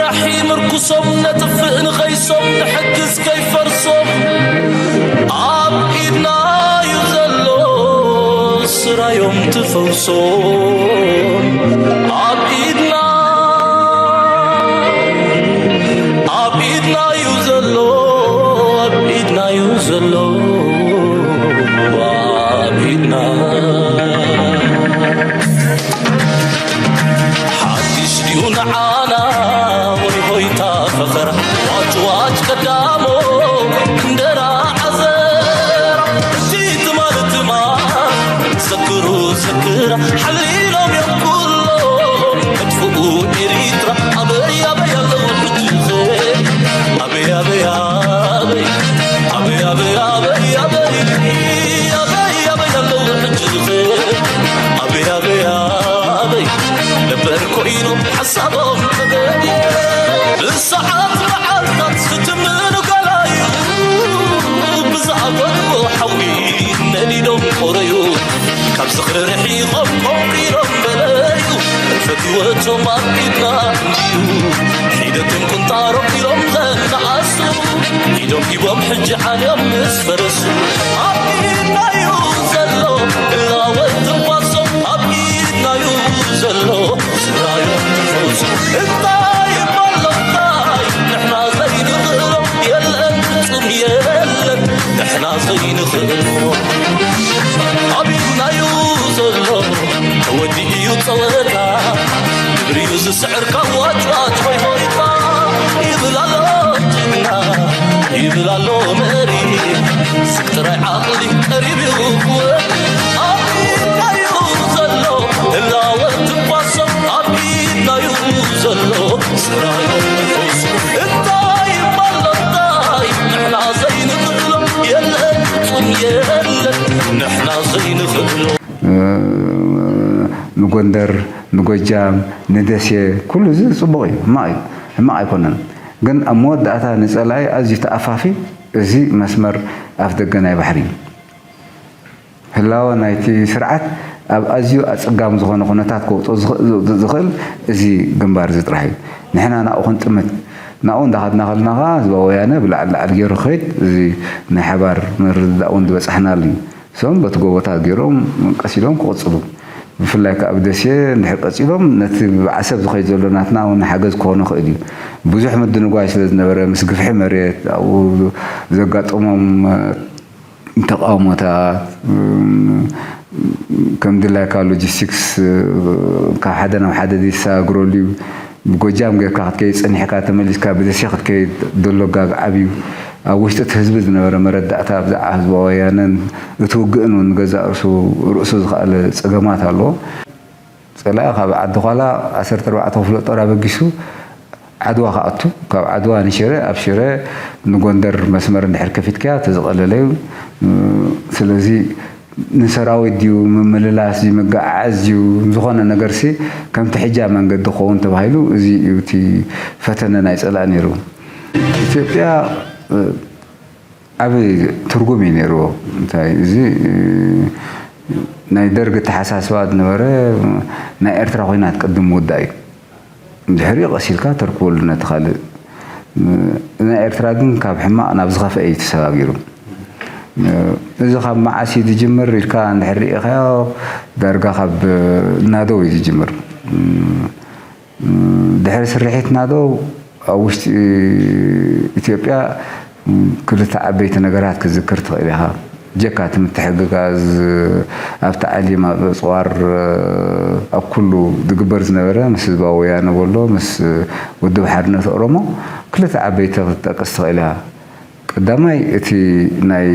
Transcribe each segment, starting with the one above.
ኣሒ ምርኩሶም ነጥፍእ ንኸይሶም ንሕግዝ ከይፈርሶም ኣብ ኢድና እዩ ዘሎ ስራዮም ትፈውሶም ኣብ ኢድና ኣብ ኢድና እዩ ዘሎ ኣብ ኢድና እዩ ዘሎ ኣብ ኢድና ሓድሽ ድዩ ንዓና ወይ ሆይታ ፈኸራ ዋጭ ዋጭ ቀዳሞ እንደራ ዓዘራ እቲ ትማል ትማል ዘክሩ ዘክራ ሓሊሎም እዮም ኩሎም መጥፍኡ ኤሪትራ ኣበይ ኣበይ ኣለዉ ሕጂ ኸ ኣበይ ኣበይ ኣበይ ኣበይ ኣበይ ኣበይ ኣበይ ኣበይ ኣበይ ኣለዉ ሕጂ ኸ ኣበይ ኣበይ ኣበይ ነበር ኮይኖም ሓሳቦም ተገዲ ብሰዓት መዓልታት ክትምኑ ገላዩ ብዝኣፈትዎ ሓዊ ነዲዶም ቆረዩ ካብ ዝኽሪ ርሒቖም ቆንቂሮም በለዩ ፈትወቶም ኣብ ኢድና እንድዩ ሒደቶም ቁንጣሮም ኢሎም ዘነኣሱ ኢዶም ሂቦም ሕጂ ዓልዮም ምስ ፈረሱ ኣብ ኢድናዩ ዘሎ እላወት ትንፋሶም ኣብ ኢድናዩ ዘሎ ስራዮም ትፈውሱ እንታይ እሞ ኣሎ እንታይ ንሕና ዘይንኽእሎ የለን ፍጹም የለን ንሕና ዘይንኽእሎ ኣብ ኢድናዩ ዘሎ ተወዲኡ እዩ ጸወታ ግብሪ እዩ ዝስዕር ካብ ዋጭዋጭ ሆይ ሆይታ ይብል ኣሎ ጅግና ይብል ኣሎ መሪ ስብ ጥራይ ዓቕሊ ቀሪብ እዩ ክወዲ ኣብ ኢድናዩ ዘሎ ህላወ ትንፋሶም ኣብ ኢድናዩ ዘሎ ስራዮም ንፈውሱ እንታይ እሞ ኣሎ እንታይ ንሕና ዘይንኽእሎ የለን ፍጹም የለን ንሕና ዘይንኽእሎ ንጎንደር፣ ንጎጃም፣ ንደሴ ኩሉ እዚ ፅቡቕ እዩ፣ ሕማቕ እዩ፣ ሕማቕ ኣይኮነን። ግን ኣብ መወዳእታ ንፀላኢ ኣዝዩ ተኣፋፊ እዚ መስመር ኣፍ ደገ ናይ ባሕሪ እዩ። ህላወ ናይቲ ስርዓት ኣብ ኣዝዩ ኣፀጋሚ ዝኾነ ኩነታት ከውፅኦ ዝኽእል እዚ ግንባር እዚ ጥራሕ እዩ። ንሕና ናብኡ ክንጥምት ናብኡ እንዳኸድና ከለና ከዓ ህዝባዊ ወያነ ብላዕሊ ላዕሊ ገይሩ ክኸይድ እዚ ናይ ሓባር ምርድዳእ እውን ዝበፃሕናሉ እዩ። እሶም በቲ ጎቦታት ገይሮም ቀስ ኢሎም ክቕፅሉ ብፍላይ ከዓ ኣብ ደሴ እንድሕር ቀፂሎም ነቲ ብዓሰብ ዝኸይድ ዘሎ ናትና እውን ሓገዝ ክኾኖ ይኽእል እዩ። ብዙሕ ምድንጓይ ስለ ዝነበረ ምስ ግፍሒ መሬት ኣብኡ ዘጋጠሞም ተቃውሞታት ከም ድላይካ ሎጂስቲክስ ካብ ሓደ ናብ ሓደ ዘይተሰጋግረሉ እዩ። ብጎጃም ጌርካ ክትከይድ ጸኒሕካ ተመሊስካ ብደሴ ክትከይድ ዘሎ ጋግ ዓብዩ ኣብ ውሽጢ እቲ ህዝቢ ዝነበረ መረዳእታ ብዛዕባ ህዝባዊ ወያነን እቲ ውግእን እውን ንገዛእ ርእሱ ርእሱ ዝኸኣለ ጸገማት ኣለዎ። ጸላኢ ካብ ዓዲ ዃላ ዓሰርተ ኣርባዕተ ክፍለ ጦር ኣበጊሱ ዓድዋ ክኣቱ ካብ ዓድዋ ንሽረ ኣብ ሽረ ንጎንደር መስመር እንድሕር ከፊትካያ እቲ ዝቐለለ እዩ። ስለዚ ንሰራዊት ድዩ ምምልላስ ድዩ ምገዓዓዝ ድዩ ዝኾነ ነገርሲ ከምቲ ሕጃ መንገዲ ክኸውን ተባሂሉ እዚ እዩ እቲ ፈተነ ናይ ፀላእ ነይሩ። ኢትዮጵያ ዓብ ትርጉም እዩ ነይርዎ። እንታይ እዚ ናይ ደርግ ኣተሓሳስባ ዝነበረ ናይ ኤርትራ ኮይናት ቅድም ምውዳእ እዩ። ድሕሪኡ ቀስ ኢልካ ተርክበሉ ነቲ ካልእ ናይ ኤርትራ ግን ካብ ሕማቕ ናብ ዝኸፍአ እዩ ተሰጋጊሩ። እዚ ካብ መዓስ እዩ ዝጅምር ኢልካ እንድሕር ርኢኻዮ ዳርጋ ካብ ናደው እዩ ዝጅምር። ድሕሪ ስርሒት ናደው ኣብ ውሽጢ ኢትዮጵያ ክልተ ዓበይቲ ነገራት ክትዝክር ትኽእል ኢኻ። ጀካ እቲ ምትሕግጋዝ ኣብቲ ዓሊም ኣብ ኣፅዋር ኣብ ኩሉ ዝግበር ዝነበረ ምስ ህዝባዊ ወያነ ወሎ ምስ ውድብ ሓርነት ኦሮሞ ክልተ ዓበይቲ ክትጠቅስ ትኽእል ኢኻ። ቀዳማይ እቲ ናይ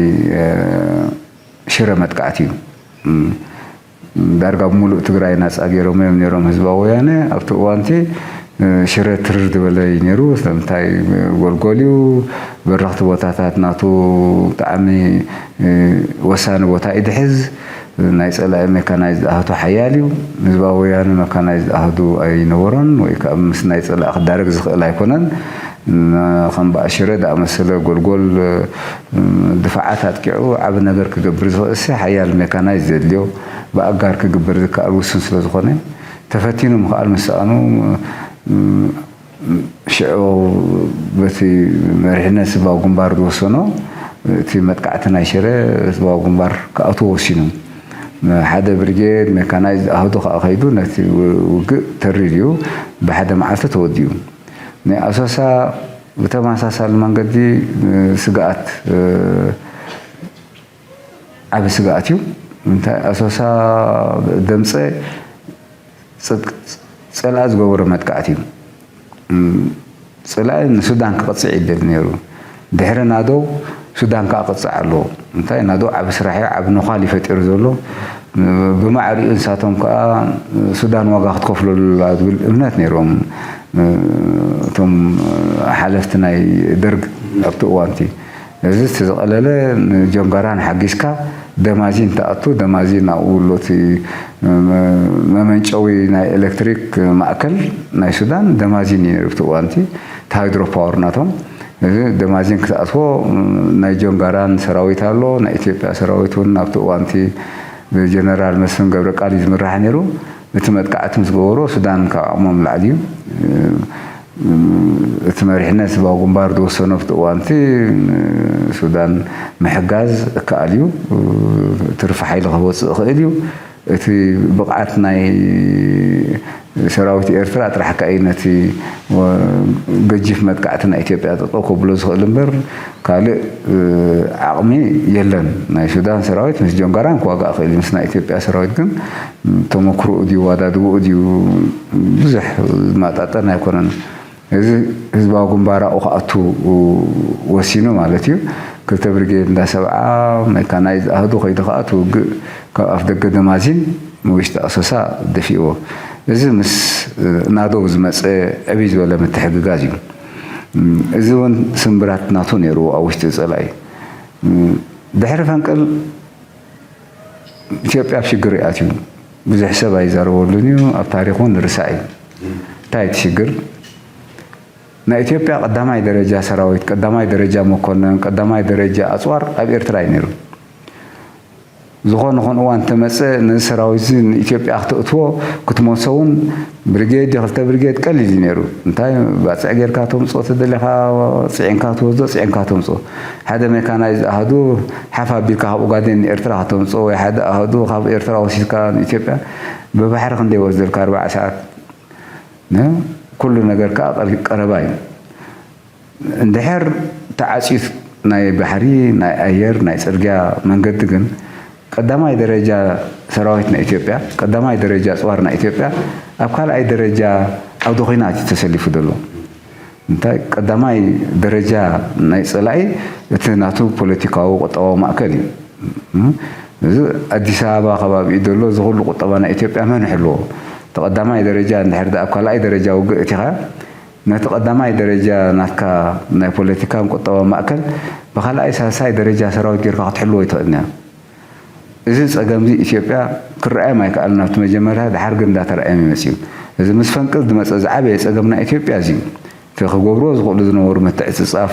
ሽረ መጥቃዕቲ እዩ። ዳርጋ ብምሉእ ትግራይ ናፃ ገይሮም እዮም ነይሮም ህዝባዊ ወያነ ኣብቲ እዋንቲ ሽረ ትርር ዝበለ እዩ ነይሩ ስለምንታይ ጎልጎል እዩ በረኽቲ ቦታታት ናቱ ብጣዕሚ ወሳኒ ቦታ እዩ ድሕዝ ናይ ፀላኢ ሜካናይዝድ ኣህቱ ሓያል እዩ ህዝባዊ ወያነ ሜካናይዝድ ኣህዱ ኣይነበሮን ወይ ከዓ ምስ ናይ ፀላኢ ክዳረግ ዝኽእል ኣይኮነን ከም በዓ ሽረ ዝኣመሰለ ጎልጎል ድፋዓት ኣጥቂዑ ዓቢ ነገር ክገብር ዝኽእልሲ ሓያል ሜካናይዝ ዘድልዮ ብኣጋር ክግበር ዝከኣል ውሱን ስለ ዝኾነ ተፈቲኑ ምኽኣል ምስ ሰኣኑ፣ ሽዑ በቲ መሪሕነት ህዝባዊ ግንባር ዝወሰኖ እቲ መጥቃዕቲ ናይ ሽረ ህዝባዊ ግንባር ክኣትዎ ወሲኑ። ሓደ ብሪጌድ ሜካናይዝድ ኣሃዱ ከኣ ከይዱ ነቲ ውግእ ተሪር እዩ፣ ብሓደ መዓልቲ ተወዲኡ። ናይ ኣሶሳ ብተመሳሳሊ መንገዲ ስግኣት፣ ዓቢ ስግኣት እዩ። እንታይ ኣሶሳ ደምፀ ፅ-፣ ፀላኢ ዝገበሮ መጥቃዕቲ እዩ። እም፣ ፀላኢ ንሱዳን ክቕፅዕ ይደሊ ነይሩ። ድሕሪ ናደው ሱዳን ከዓ ክቕፅዕ ኣለዎ። እንታይ ናደው ዓቢ ስራሕ እዩ፣ ዓቢ ነዃል እዩ ፈጢሩ ዘሎ። ብማዕሪኡ ንሳቶም ከዓ ሱዳን ዋጋ ክትከፍለሉ ኣላ ዝብል እምነት ነይሮም፣ እቶም ሓለፍቲ ናይ ደርግ ኣብቲ እዋንቲ። እዚ እቲ ዝቐለለ ንጆንጋራን ሓጊዝካ ደማዚን ትኣቱ፣ ደማዚን ኣብኡ ኣሎ እቲ መመንጨዊ ናይ ኤሌክትሪክ ማእከል ናይ ሱዳን ደማዚን እዩ ነይሩ ኣብቲ እዋንቲ፣ እቲ ሃይድሮ ፓወር ናቶም። እዚ ደማዚን ክትኣትዎ ናይ ጆንጋራን ሰራዊት ኣሎ፣ ናይ ኢትዮጵያ ሰራዊት እውን ኣብቲ እዋንቲ ብጀነራል መስፍን ገብረቃል እዩ ዝምራሕ ነይሩ። እቲ መጥቃዕቲ ምስ ገበሩ ሱዳን ካብ ዓቕሞም ንላዕሊ እዩ። እቲ መሪሕነት ህዝባዊ ግንባር ዝወሰኖ ኣብቲ እዋንቲ ሱዳን ምሕጋዝ እከኣል እዩ። ትርፊ ሓይሊ ከወፅእ ይኽእል እዩ። እቲ ብቕዓት ናይ ሰራዊት ኤርትራ ጥራሕ ከኣ እዩ ነቲ ወ-፣ ገጂፍ መጥቃዕቲ ናይ ኢትዮጵያ ጠጠው ከብሎ ዝኽእል እምበር ካልእ፣ እ፣ ዓቕሚ የለን። ናይ ሱዳን ሰራዊት ምስ ጆንጋራን ክዋጋእ ይኽእል እዩ። ምስ ናይ ኢትዮጵያ ሰራዊት ግን ተመክሮኡ ድዩ፣ ዋዳድብኡ ድዩ፣ ብዙሕ ዝመጣጠን ኣይኮነን። እዚ ህዝባዊ ግንባር ኣብኡ ክኣቱ ወሲኑ ማለት እዩ። ክልተ ብርጌድ እንዳ ሰብዓ መካናይዝድ ኣሃዱ ከይዱ ከኣ እቲ ውግእ ካብ ኣፍ ደገ ደማዚን ንውሽጢ ኣሶሳ ደፊእዎ። እዚ ምስ ናደው ዝመጸ ዕብይ ዝበለ ምትሕግጋዝ እዩ። እዚ እውን ስምብራት ናቱ ነይሩ ኣብ ውሽጢ ጸላኢ። ድሕሪ ፈንቅል ኢትዮጵያ ኣብ ሽግር እዩ ኣትዩ። ብዙሕ ሰብ ኣይዛረበሉን እዩ፣ ኣብ ታሪኽ እውን ዝርሳዕ እዩ። እንታይ እቲ ሽግር? ናይ ኢትዮጵያ ቀዳማይ ደረጃ ሰራዊት፣ ቀዳማይ ደረጃ መኮነን፣ ቀዳማይ ደረጃ ኣጽዋር ኣብ ኤርትራ እዩ ነይሩ። ዝኾነ ኾን እዋን ተመጸ ነዚ ሰራዊት እዚ ንኢትዮጵያ ክተእትዎ ክትመልሶ እውን ብሪጌድ ክልተ ብሪጌድ ቀሊል እዩ ነይሩ። እንታይ ባጽዕ ጌርካ ተምጽኦ ተደሊኻ ጽዒንካ ትወስዶ፣ ጽዒንካ ተምጽኦ። ሓደ ሜካናይዝድ ኣሃዱ ሓፍ ኣቢልካ ካብ ኦጋዴን ንኤርትራ ከተምጽኦ ወይ ሓደ ኣሃዱ ካብ ኤርትራ ወሲድካ ንኢትዮጵያ ብባሕሪ ክንደይ ይወስደልካ? ኣርባዓ ሰዓት። ነ-፣ ኩሉ ነገር ከኣ ቀሪ-፣ ቀረባ እዩ። እንድሕር ተዓጽዩ ናይ ባሕሪ፣ ናይ ኣየር፣ ናይ ጽርግያ መንገዲ ግን ቀዳማይ ደረጃ ሰራዊት ናይ ኢትዮጵያ፣ ቀዳማይ ደረጃ ኣጽዋር ናይ ኢትዮጵያ ኣብ ካልኣይ ደረጃ ዓውደ ኹናት እዩ ተሰሊፉ ዘሎ። እንታይ ቀዳማይ ደረጃ ናይ ጸላኢ እቲ ናቱ ፖለቲካዊ ቁጠባዊ ማእከል እዩ። እም፣ እዚ ኣዲስ ኣበባ ከባቢኡ ዘሎ እዚ ኩሉ ቁጠባ ናይ ኢትዮጵያ መን ይሕልዎ? እቲ ቀዳማይ ደረጃ እንድሕር ደኣ ኣብ ካልኣይ ደረጃ ውግእ እቲኻ ነቲ ቀዳማይ ደረጃ ናትካ ናይ ፖለቲካን ቁጠባዊ ማእከል ብኻልኣይ ሳልሳይ ደረጃ ሰራዊት ጌርካ ክትሕልዎ ኣይትኽእልን እያ። እዚ ጸገምዚ ኢትዮጵያ ክረኣዮም ኣይከኣልን ኣብቲ መጀመርታ፣ ድሓር ግን እንዳተረኣዮም እዩ መጺኡ። እዚ ምስ ፈንቅል ዝመጸ ዝዓበየ ጸገም ናይ ኢትዮጵያ እዚ እዩ። እቲ ክገብርዎ ዝኽእሉ ዝነበሩ ምትዕጽጻፍ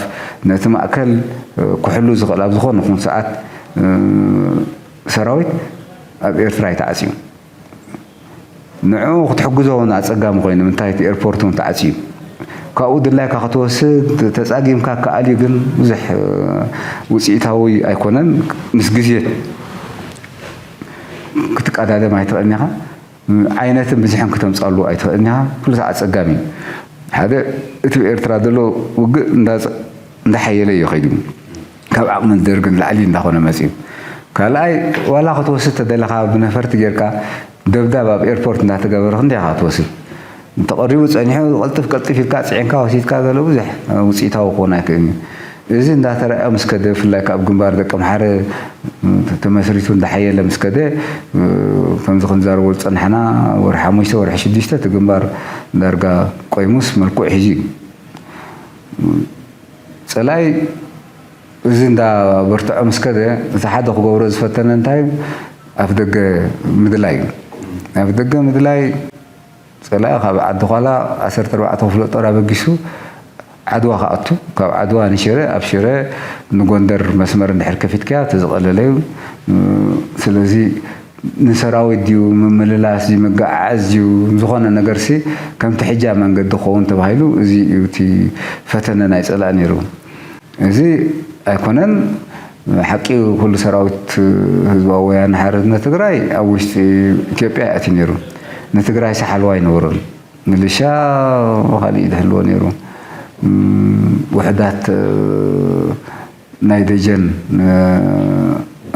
ነቲ ማእከል፣ እ፣ ክሕሉ ዝኽእል ኣብ ዝኾነ ይኹን ሰዓት፣ እ፣ ሰራዊት ኣብ ኤርትራ እዩ ተዓጽዩ። ንዕኡ ክትሕግዞ እውን ኣጸጋሚ ኮይኑ፣ ምንታይ እቲ ኤርፖርት እውን ተዓጽዩ። ካብኡ ድላይካ ክትወስድ ተጻጊምካ ከኣል እዩ፣ ግን ብዙሕ፣ እ፣ ውጽኢታዊ ኣይኮነን። ምስ ግዜ ክትቀዳደም ኣይትኽእልን ኢኻ። ዓይነትን ብዝሕን ክተምጻሉ ኣይትኽእልን ኢኻ። ኩሉ ሰዓት ጸጋሚ እዩ። ሓደ እቲ ብኤርትራ ዘሎ ውግእ እንዳ-፣ እንዳሓየለ እዩ ከይዱ። ካብ ዓቕሚ ደርግ ንላዕሊ እንዳኾነ መጺኡ። ካልኣይ ዋላ ክትወስድ ተደለኻ ብነፈርቲ ጌርካ ደብዳብ ኣብ ኤርፖርት እንዳተገበረ ክንደይ ኢኻ ክትወስድ? እንተቐሪቡ ጸኒሑ ቀልጥፍ ቀልጥፍ ኢልካ ጽዒንካ ወሲድካ ዘሎ ብዙሕ ውጽኢታዊ ክኾን ኣይክእልን እዩ። እዚ እንዳተረኣዮ ምስ ከደ፣ ብፍላይ ካብ ግንባር ደቀምሓረ ተመስሪቱ እንዳሓየለ ምስ ከደ፣ ከምዚ ክንዛረቦ ዝጸናሕና ወርሒ ሓሙሽተ፣ ወርሒ ሽዱሽተ እቲ ግንባር ዳርጋ ቆይሙስ መልክዑ ሒዙ እዩ። ጸላኢ እዚ እንዳበርትዖ ምስ ከደ፣ እቲ ሓደ ክገብሮ ዝፈተነ እንታይ እዩ? ኣፍ ደገ ምድላይ እዩ። ኣፍ ደገ ምድላይ ጸላኢ ካብ ዓዲ ዃላ ዓሰርተ ኣርባዕተ ክፍለ ጦር ኣበጊሱ ዓድዋ ክኣቱ፣ ካብ ዓድዋ ንሽረ፣ ኣብ ሽረ ንጎንደር መስመር እንድሕር ከፊትካያ እቲ ዝቐለለ እዩ። ስለዚ ንሰራዊት ድዩ ምምልላስ ድዩ ምገዓዓዝ ድዩ ዝኾነ ነገርሲ ከምቲ ሕጃ መንገዲ ክኸውን ተባሂሉ እዚ እዩ እቲ ፈተነ ናይ ጸላእ ነይሩ። እዚ ኣይኮነን ሓቂ ኩሉ ሰራዊት ህዝባዊ ወያነ ሓርነት ትግራይ ኣብ ውሽጢ ኢትዮጵያ ኣትዩ ነይሩ። ንትግራይ ሳሓልዋ ኣይነበሮን። ምልሻ ካልእ እዩ ዝሕልዎ ነይሩ። ውሕዳት ናይ ደጀን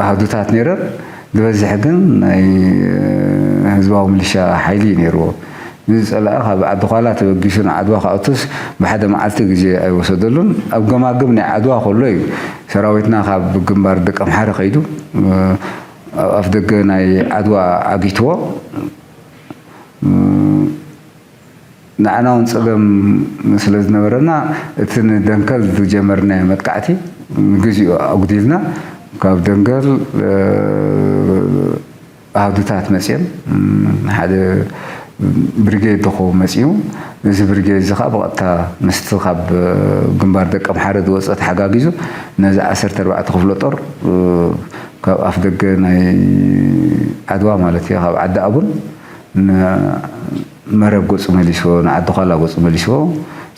ኣሃዱታት ነይረን። ዝበዝሕ ግን ናይ ህዝባዊ ምልሻ ሓይሊ እዩ ነይርዎ። እዚ ጸላኢ ካብ ዓዲ ኳላ ተበጊሱ ንዓድዋ ክኣቱስ ብሓደ መዓልቲ ግዜ ኣይወሰደሉን። ኣብ ገማግም ናይ ዓድዋ ከሎ እዩ ሰራዊትና ካብ ግንባር ደቀምሓረ ከይዱ ኣብ ኣፍደገ ናይ ዓድዋ ዓጊትዎ። ንዓና እውን ጸገም ስለ ዝነበረና እቲ ንደንከል ዝጀመርናዮ መጥቃዕቲ ንግዚኡ ኣጉዲልና ካብ ደንከል ኣሃዱታት መጽዮም ሓደ ብሪጌድ ዝኸውን መጽዩ። እዚ ብሪጌድ እዚ ከዓ ብቐጥታ ምስቲ ካብ ግንባር ደቀምሓረ ዝወፀ ተሓጋጊዙ ነዚ ዓሰርተ ኣርባዕተ ክፍለ ጦር ካብ ኣፍ ደገ ናይ ዓድዋ ማለት እዩ ካብ ዓዲ ኣቡን ንመረብ ገፁ መሊስዎ፣ ንዓዲ ኳላ ገፁ መሊስዎ።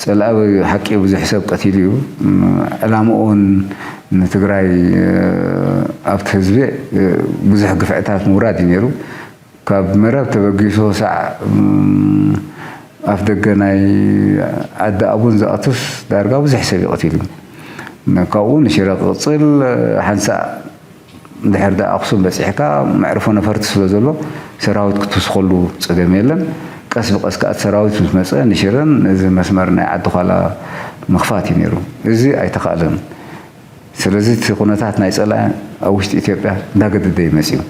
ጸላኢ ሓቂ ብዙሕ ሰብ ቀቲሉ እዩ። ዕላምኡ እውን ንትግራይ ኣብቲ ህዝቢ ብዙሕ ግፍዕታት ምውራድ እዩ ነይሩ። ካብ መረብ ተበጊሱ ሳዕ ኣፍ ደገ ናይ ዓዲ ኣቡን ዝኣቱስ ዳርጋ ብዙሕ ሰብ እዩ ቀቲሉ። ካብኡ ንሽረ ክቕፅል ሓንሳእ ድሕር ደኣ ኣኽሱም በፂሕካ መዕርፎ ነፈርቲ ስለ ዘሎ ሰራዊት ክትውስኸሉ ፀገም የለን። ቀስ ብቐስ ከዓ እቲ ሰራዊት ምስ መፀ ንሽረን ነዚ መስመር ናይ ዓዲ ኳላ ምኽፋት እዩ ነይሩ። እዚ ኣይተኻእለን። ስለዚ እቲ ኩነታት ናይ ፀላኢ ኣብ ውሽጢ ኢትዮጵያ እንዳገደደ እዩ መፂኡ፣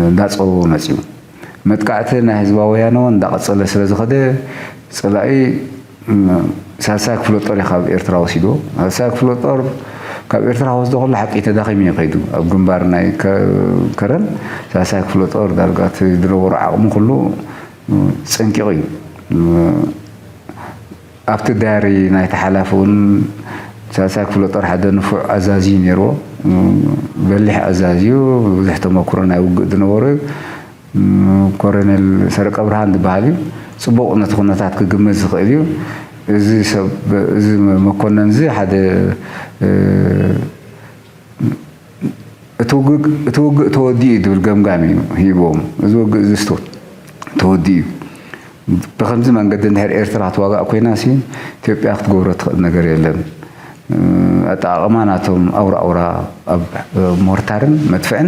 እንዳፀበቦ መፂኡ። መጥቃዕቲ ናይ ህዝባዊ ወያነ እውን እንዳቐፀለ ስለ ዝኸደ ፀላኢ ሳልሳይ ክፍለ ጦር እዩ ካብ ኤርትራ ወሲድዎ። ሳልሳይ ክፍለ ጦር ካብ ኤርትራ ክወስዶ ከሎ ሓቂ ተዳኺሙ እዩ ከይዱ። ኣብ ግንባር ናይ ከረን ሳልሳይ ክፍለ ጦር ዳርጋ እቲ ዝነበሮ ዓቕሚ ኩሉ ፀንቂቑ እዩ። ኣብቲ ዳሪ ናይቲ ሓላፊ እውን ሳልሳይ ክፍለ ጦር ሓደ ንፉዕ ኣዛዚ እዩ ነይርዎ። በሊሕ ኣዛዚ እዩ። ብዙሕ ተመክሮ ናይ ውግእ ዝነበሮ እዩ። ኮረኔል ሰረቀ ብርሃን ዝበሃል እዩ። ፅቡቕ ነቲ ኩነታት ክግምት ዝኽእል እዩ። እዚ ሰብ እዚ መኮነን እዚ ሓደ እቲ ውግእ ተወዲኡ እዩ ዝብል ገምጋም እዩ ሂቦም። እዚ ውግእ እዚ ተወዲኡ እዩ። ብከምዚ መንገዲ እንድሕር ኤርትራ ክትዋጋእ ኮይና ሲ ኢትዮጵያ ክትገብሮ ትኽእል ነገር የለን። ኣጠቓቕማ ናቶም ኣውራ ኣውራ ኣብ ሞርታርን መድፍዕን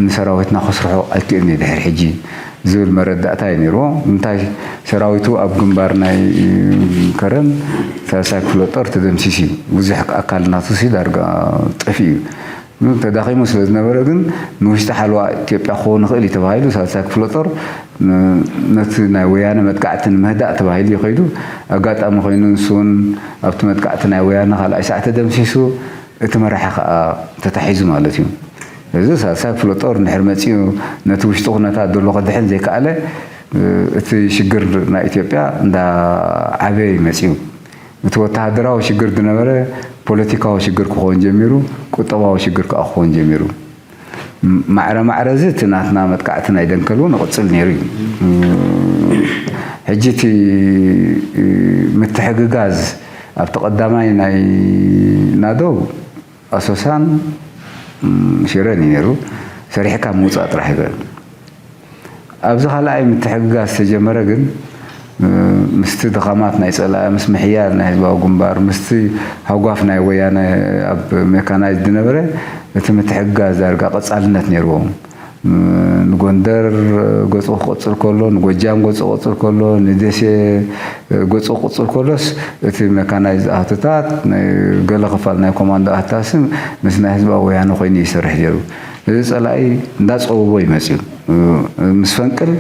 ንሰራዊትና ከስርሖ ኣይክእልን እዩ ድሕር ሕጂ ዝብል መረዳእታ እዩ ነይርዎ። እንታይ ሰራዊቱ ኣብ ግንባር ናይ ከረን ሳልሳይ ክፍለ ጦር ተደምሲስ እዩ። ብዙሕ ኣካል ናቱ ሲ ዳርጋ ጠፊኡ እዩ። ተዳኺሙ ስለ ዝነበረ ግን ንውሽጢ ሓለዋ ኢትዮጵያ ክኸውን ይኽእል እዩ ተባሂሉ ሳልሳይ ክፍለ ጦር ነቲ ናይ ወያነ መጥቃዕቲ ንምህዳእ ተባሂሉ እዩ ከይዱ። ኣጋጣሚ ኮይኑ ንሱ እውን ኣብቲ መጥቃዕቲ ናይ ወያነ ካልኣይ ሳዕ ተደምሲሱ እቲ መራሒ ከዓ ተታሒዙ ማለት እዩ። እዚ ሳልሳይ ክፍለ ጦር እንድሕር መፂኡ ነቲ ውሽጢ ኩነታት ዘሎ ከድሕን ዘይከኣለ እቲ ሽግር ናይ ኢትዮጵያ እንዳዓበየ እዩ መፂኡ። እቲ ወተሃደራዊ ሽግር ዝነበረ ፖለቲካዊ ሽግር ክኸውን ጀሚሩ፣ ቁጠባዊ ሽግር ከዓ ክኸውን ጀሚሩ። ማዕረ ማዕረ እዚ እቲ ናትና መጥቃዕቲ ናይ ደንከል እውን ይቕፅል ነይሩ እዩ። ሕጂ እቲ ምትሕግጋዝ ኣብቲ ቀዳማይ ናይ ናደው ኣሶሳን ሽረን እዩ ነይሩ። ሰሪሕካ ምውፃእ ጥራሕ ይኽእል። ኣብዚ ካልኣይ ምትሕግጋዝ ዝተጀመረ ግን ምስቲ ድኻማት ናይ ፀላኢ፣ ምስ ምሕያል ናይ ህዝባዊ ግንባር፣ ምስቲ ሃጓፍ ናይ ወያነ ኣብ ሜካናይዝ ዝነበረ እቲ ምትሕግጋዝ ዳርጋ ቀፃልነት ነይርዎም። ንጎንደር ገፁ ክቕፅል ከሎ፣ ንጎጃም ገፁ ክቕፅል ከሎ፣ ንደሴ ገፁ ክቕፅል ከሎስ እቲ ሜካናይዝ ኣህትታት ገለ ክፋል ናይ ኮማንዶ ኣህትታት ምስ ናይ ህዝባዊ ወያነ ኮይኑ ይሰርሕ ነይሩ። እዚ ፀላኢ እንዳፀበቦ ይመፅዩ። ምስ ፈንቅል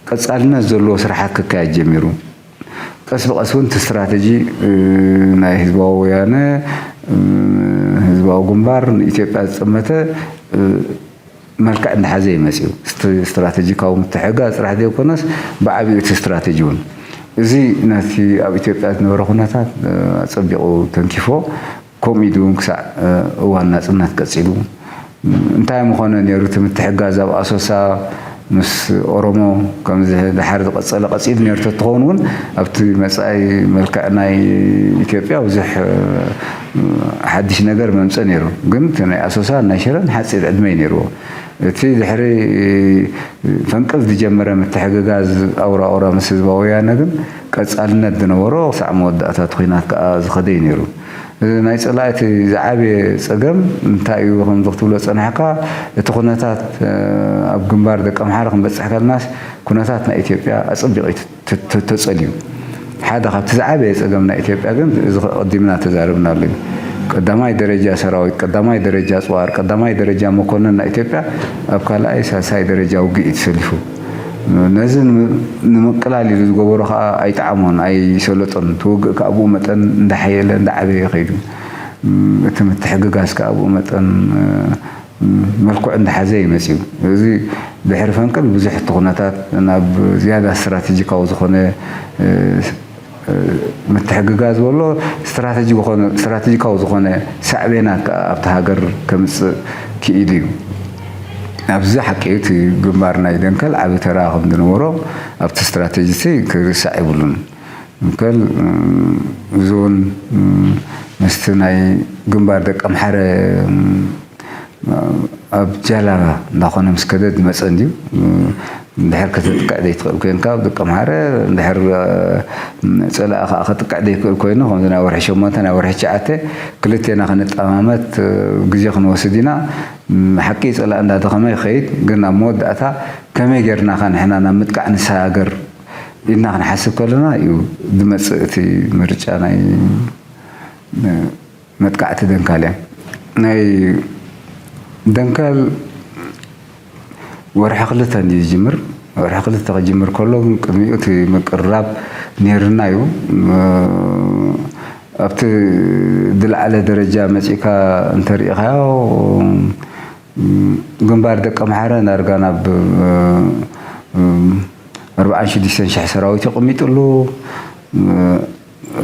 ቀፃልነት ዘለዎ ስራሓት ክካየድ ጀሚሩ። ቀስ ብቐስ እውን እቲ ስትራተጂ ናይ ህዝባዊ ወያነ ህዝባዊ ግንባር ንኢትዮጵያ ዝጠመተ መልክዕ እንዳሓዘ ይመፅዩ። ስትራተጂካዊ ምትሕጋ ጥራሕ ዘይኮነስ ብዓብዩ እቲ ስትራተጂ እውን እዚ ነቲ ኣብ ኢትዮጵያ ዝነበረ ኩነታት ኣፀቢቑ ተንኪፎ። ከምኡ ኢሉ እውን ክሳዕ እዋን ናፅነት ቀፂሉ። እንታይ ምኾነ ነይሩ እቲ ምትሕጋዝ ኣብ ኣሶሳ ምስ ኦሮሞ ከምዚ ድሓር ዝቐጸለ ቀጺሉ ነይሩ ተትኸውን እውን ኣብቲ መጻኢ መልክዕ ናይ ኢትዮጵያ ብዙሕ ሓድሽ ነገር መምጸ ነይሩ። ግን እቲ ናይ ኣሶሳን ናይ ሽረን ሓጺር ዕድመ እዩ ነይርዎ። እቲ ድሕሪ ፈንቅል ዝጀመረ ምትሕግጋዝ ኣውራ ኣውራ ምስ ህዝባዊ ወያነ ግን ቀጻልነት ዝነበሮ ክሳዕ መወዳእታ እቲ ኲናት ከኣ ዝኸደ እዩ ነይሩ። ናይ ጸላኢ እቲ ዝዓበየ ጸገም እንታይ እዩ ከምዚ ክትብሎ ጸናሕካ፣ እቲ ኩነታት ኣብ ግንባር ደቀምሓረ ክንበጽሕ ከለናስ ኩነታት ናይ ኢትዮጵያ ኣጸቢቑ እዩ ተጸልዩ። ሓደ ካብቲ ዝዓበየ ጸገም ናይ ኢትዮጵያ ግን እዚ ቀዲምና ተዛረብናሉ እዩ። ቀዳማይ ደረጃ ሰራዊት፣ ቀዳማይ ደረጃ ጽዋር፣ ቀዳማይ ደረጃ መኮንን ናይ ኢትዮጵያ ኣብ ካልኣይ ሳልሳይ ደረጃ ውግእ እዩ ተሰሊፉ። ነዚ ንምቅላል ኢሉ ዝገበሮ ከዓ ኣይጠዓሞን ኣይሰለጦን። እቲ ውግእ ከዓ ብኡ መጠን እንዳሓየለ እንዳዓበየ ከይዱ። እቲ ምትሕግጋዝ ከዓ ብኡ መጠን መልክዑ እንዳሓዘ እዩ መፅዩ። እዚ ድሕሪ ፈንቅል ብዙሕ እቲ ኩነታት ናብ ዝያዳ ስትራቴጂካዊ ዝኾነ ምትሕግጋዝ በሎ ስትራቴጂካዊ ዝኾነ ሳዕቤናት ከዓ ኣብቲ ሃገር ከምፅእ ክኢሉ እዩ። ኣብዚ ሓቂ እቲ ግንባር ናይ ደንከል ዓቢ ተራ ከም ዝነበሮ ኣብቲ ስትራቴጂ ክርሳዕ የብሉን። ደንከል እዚ እውን ምስቲ ናይ ግንባር ደቀምሓረ ኣብ ጃላባ እንዳኾነ ምስ ከደ ዝመፀ እንድዩ። እንድሕር ከተጥቅዕ ዘይትኽእል ኮይንካ ኣብ ደቀምሓረ እንድሕር ፀላኢ ከዓ ከጥቅዕ ዘይክእል ኮይኑ ከምዚ ናይ ወርሒ ሸሞንተ ናይ ወርሒ ትሽዓተ ክልቴና ክንጠማመት ግዜ ክንወስድ ኢና። ሓቂ ፀላኢ እንዳደኸመ ይኸይድ፣ ግን ኣብ መወዳእታ ከመይ ጌርናኻ ንሕና ናብ ምጥቃዕ ንሰጋገር ኢልና ክንሓስብ ከለና እዩ ዝመፅእ እቲ ምርጫ ናይ መጥቃዕቲ ደንካል እያ። ናይ ደንካል ወርሒ ክልተ እንድዩ ዝጅምር። ወርሒ ክልተ ክጅምር ከሎ ግን ቅድሚኡ እቲ ምቅርራብ ነይርና እዩ። ኣብቲ ዝለዓለ ደረጃ መፂእካ እንተሪኢኻዮ ግንባር ደቀምሓረ ዳርጋ ናብ ኣርባዓን ሽዱሽተን ሽሕ ሰራዊት የቐሚጥሉ።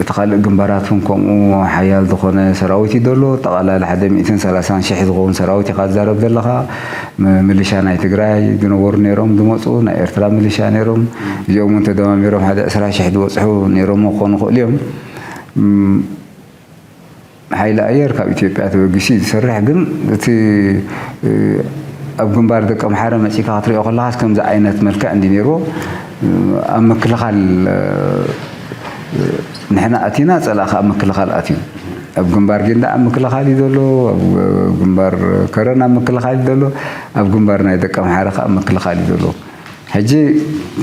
እቲ ካልእ ግንባራት እውን ከምኡ ሓያል ዝኾነ ሰራዊት እዩ ዘሎ። ጠቓላላ ሓደ ሚእትን ሰላሳን ሽሕ ዝኸውን ሰራዊት ኢኻ ትዛረብ ዘለኻ። ምልሻ ናይ ትግራይ ዝነበሩ ነይሮም ዝመፁ፣ ናይ ኤርትራ ምልሻ ነይሮም። እዚኦም እውን ተደማሚሮም ሓደ ዕስራ ሽሕ ዝበፅሑ ነይሮም ክኾኑ ይኽእሉ እዮም። ሓይሊ ኣየር ካብ ኢትዮጵያ ተበጊሱ እዩ ዝሰርሕ፣ ግን እቲ ኣብ ግንባር ደቀምሓረ መፂእካ ክትሪኦ ከለኻስ ከምዚ ዓይነት መልክዕ እንዲ ነይርዎ ኣብ ምክልኻል ንሕና ኣቲና፣ ፀላኢ ከዓ ኣብ ምክልኻል ኣትዩ። ኣብ ግንባር ጊንዳዕ ኣብ ምክልኻል እዩ ዘሎ፣ ኣብ ግንባር ከረን ኣብ ምክልኻል እዩ ዘሎ፣ ኣብ ግንባር ናይ ደቀምሓረ ከዓ ኣብ ምክልኻል እዩ ዘሎ። ሕጂ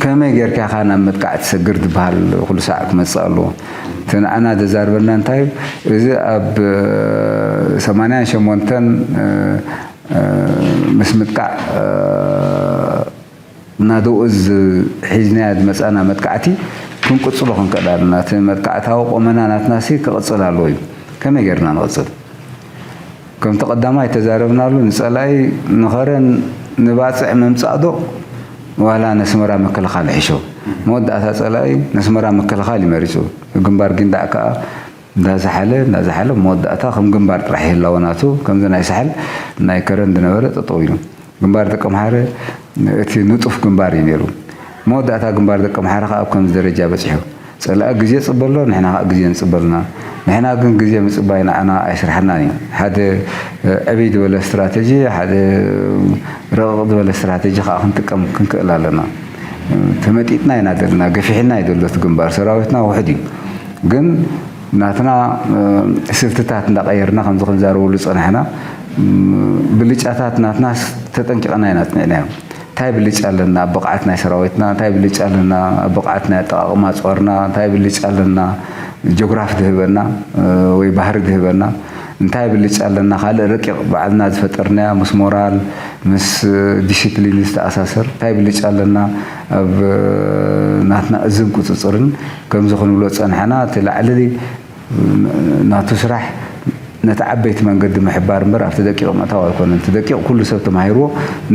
ከመይ ጌርካ ኢኻ ናብ መጥቃዕቲ ትሰግር ዝበሃል ኩሉ ሳዕ ክመጽእ ኣለዎ። እቲ ንዓና ዘዛርበና እንታይ እዩ? እዚ ኣብ ሰማንያን ሸሞንተን ምስ ምጥቃዕ ናደኡ እዚ ሒዝናዮ ዝመጻና መጥቃዕቲ ክንቅጽሎ ክንክእል ኣለና። እቲ መጥቃዕታዊ ቆመና ናትናሲ ክቕጽል ኣለዎ እዩ። ከመይ ጌርና ንቕጽል? ከምቲ ቀዳማይ ተዛረብናሉ፣ ንጸላኢ ንኸረን ንባጽዕ ምምጻእ ዶ ዋላ ነስመራ ምክልኻል ይሕሾ? መወዳእታ ጸላኢ ነስመራ ምክልኻል እዩ መሪጹ። ግንባር ጊንዳዕ ከኣ እንዳዝሓለ እንዳዝሓለ መወዳእታ ከም ግንባር ጥራሕ ይህላወ ናቱ፣ ከምዚ ናይ ሳሕል ናይ ከረን ዝነበረ ጠጠው ኢሉ። ግንባር ደቀምሓረ እቲ ንጡፍ ግንባር እዩ ነይሩ። መወዳእታ ግንባር ደቀምሓረ ከኣ ኣብ ከምዚ ደረጃ በጺሑ። ጸላኢ ግዜ ጽበሎ፣ ንሕና ከኣ ግዜ ንጽበልና። ንሕና ግን ግዜ ምጽባይ ንዓና ኣይስርሓናን እዩ። ሓደ ዕብይ ዝበለ ስትራተጂ፣ ሓደ ረቕቕ ዝበለ ስትራተጂ ከኣ ክንጥቀም ክንክእል ኣለና። ተመጢጥና ኢና ዘለና፣ ገፊሕና እዩ ዘሎ እቲ ግንባር። ሰራዊትና ውሑድ እዩ። ግን ናትና ስልትታት እንዳቐየርና ከምዚ ክንዛረበሉ ዝጸናሕና፣ ብልጫታት ናትናስ ተጠንቂቕና ኢና ጽኒዕናዮም። እንታይ ብልጫ ኣለና ኣብ ብቕዓት ናይ ሰራዊትና? እንታይ ብልጫ ኣለና ኣብ ብቕዓት ናይ ኣጠቓቕማ ጾርና? እንታይ ብልጫ ኣለና ጆግራፍ ዝህበና ወይ ባህሪ ዝህበና? እንታይ ብልጫ ኣለና ካልእ ረቂቕ ባዕልና ዝፈጠርናዮ ምስ ሞራል ምስ ዲሲፕሊን ዝተኣሳሰር እንታይ ብልጫ ኣለና ኣብ ናትና እዝን ቁጽጽርን? ከምዚ ክንብሎ ዝጸናሕና እቲ ላዕሊ ናቱ ስራሕ ነቲ ዓበይቲ መንገዲ ምሕባር እምበር ኣብቲ ደቂቕ ምእታው ኣይኮነን። እቲ ደቂቕ ኩሉ ሰብ ተማሂርዎ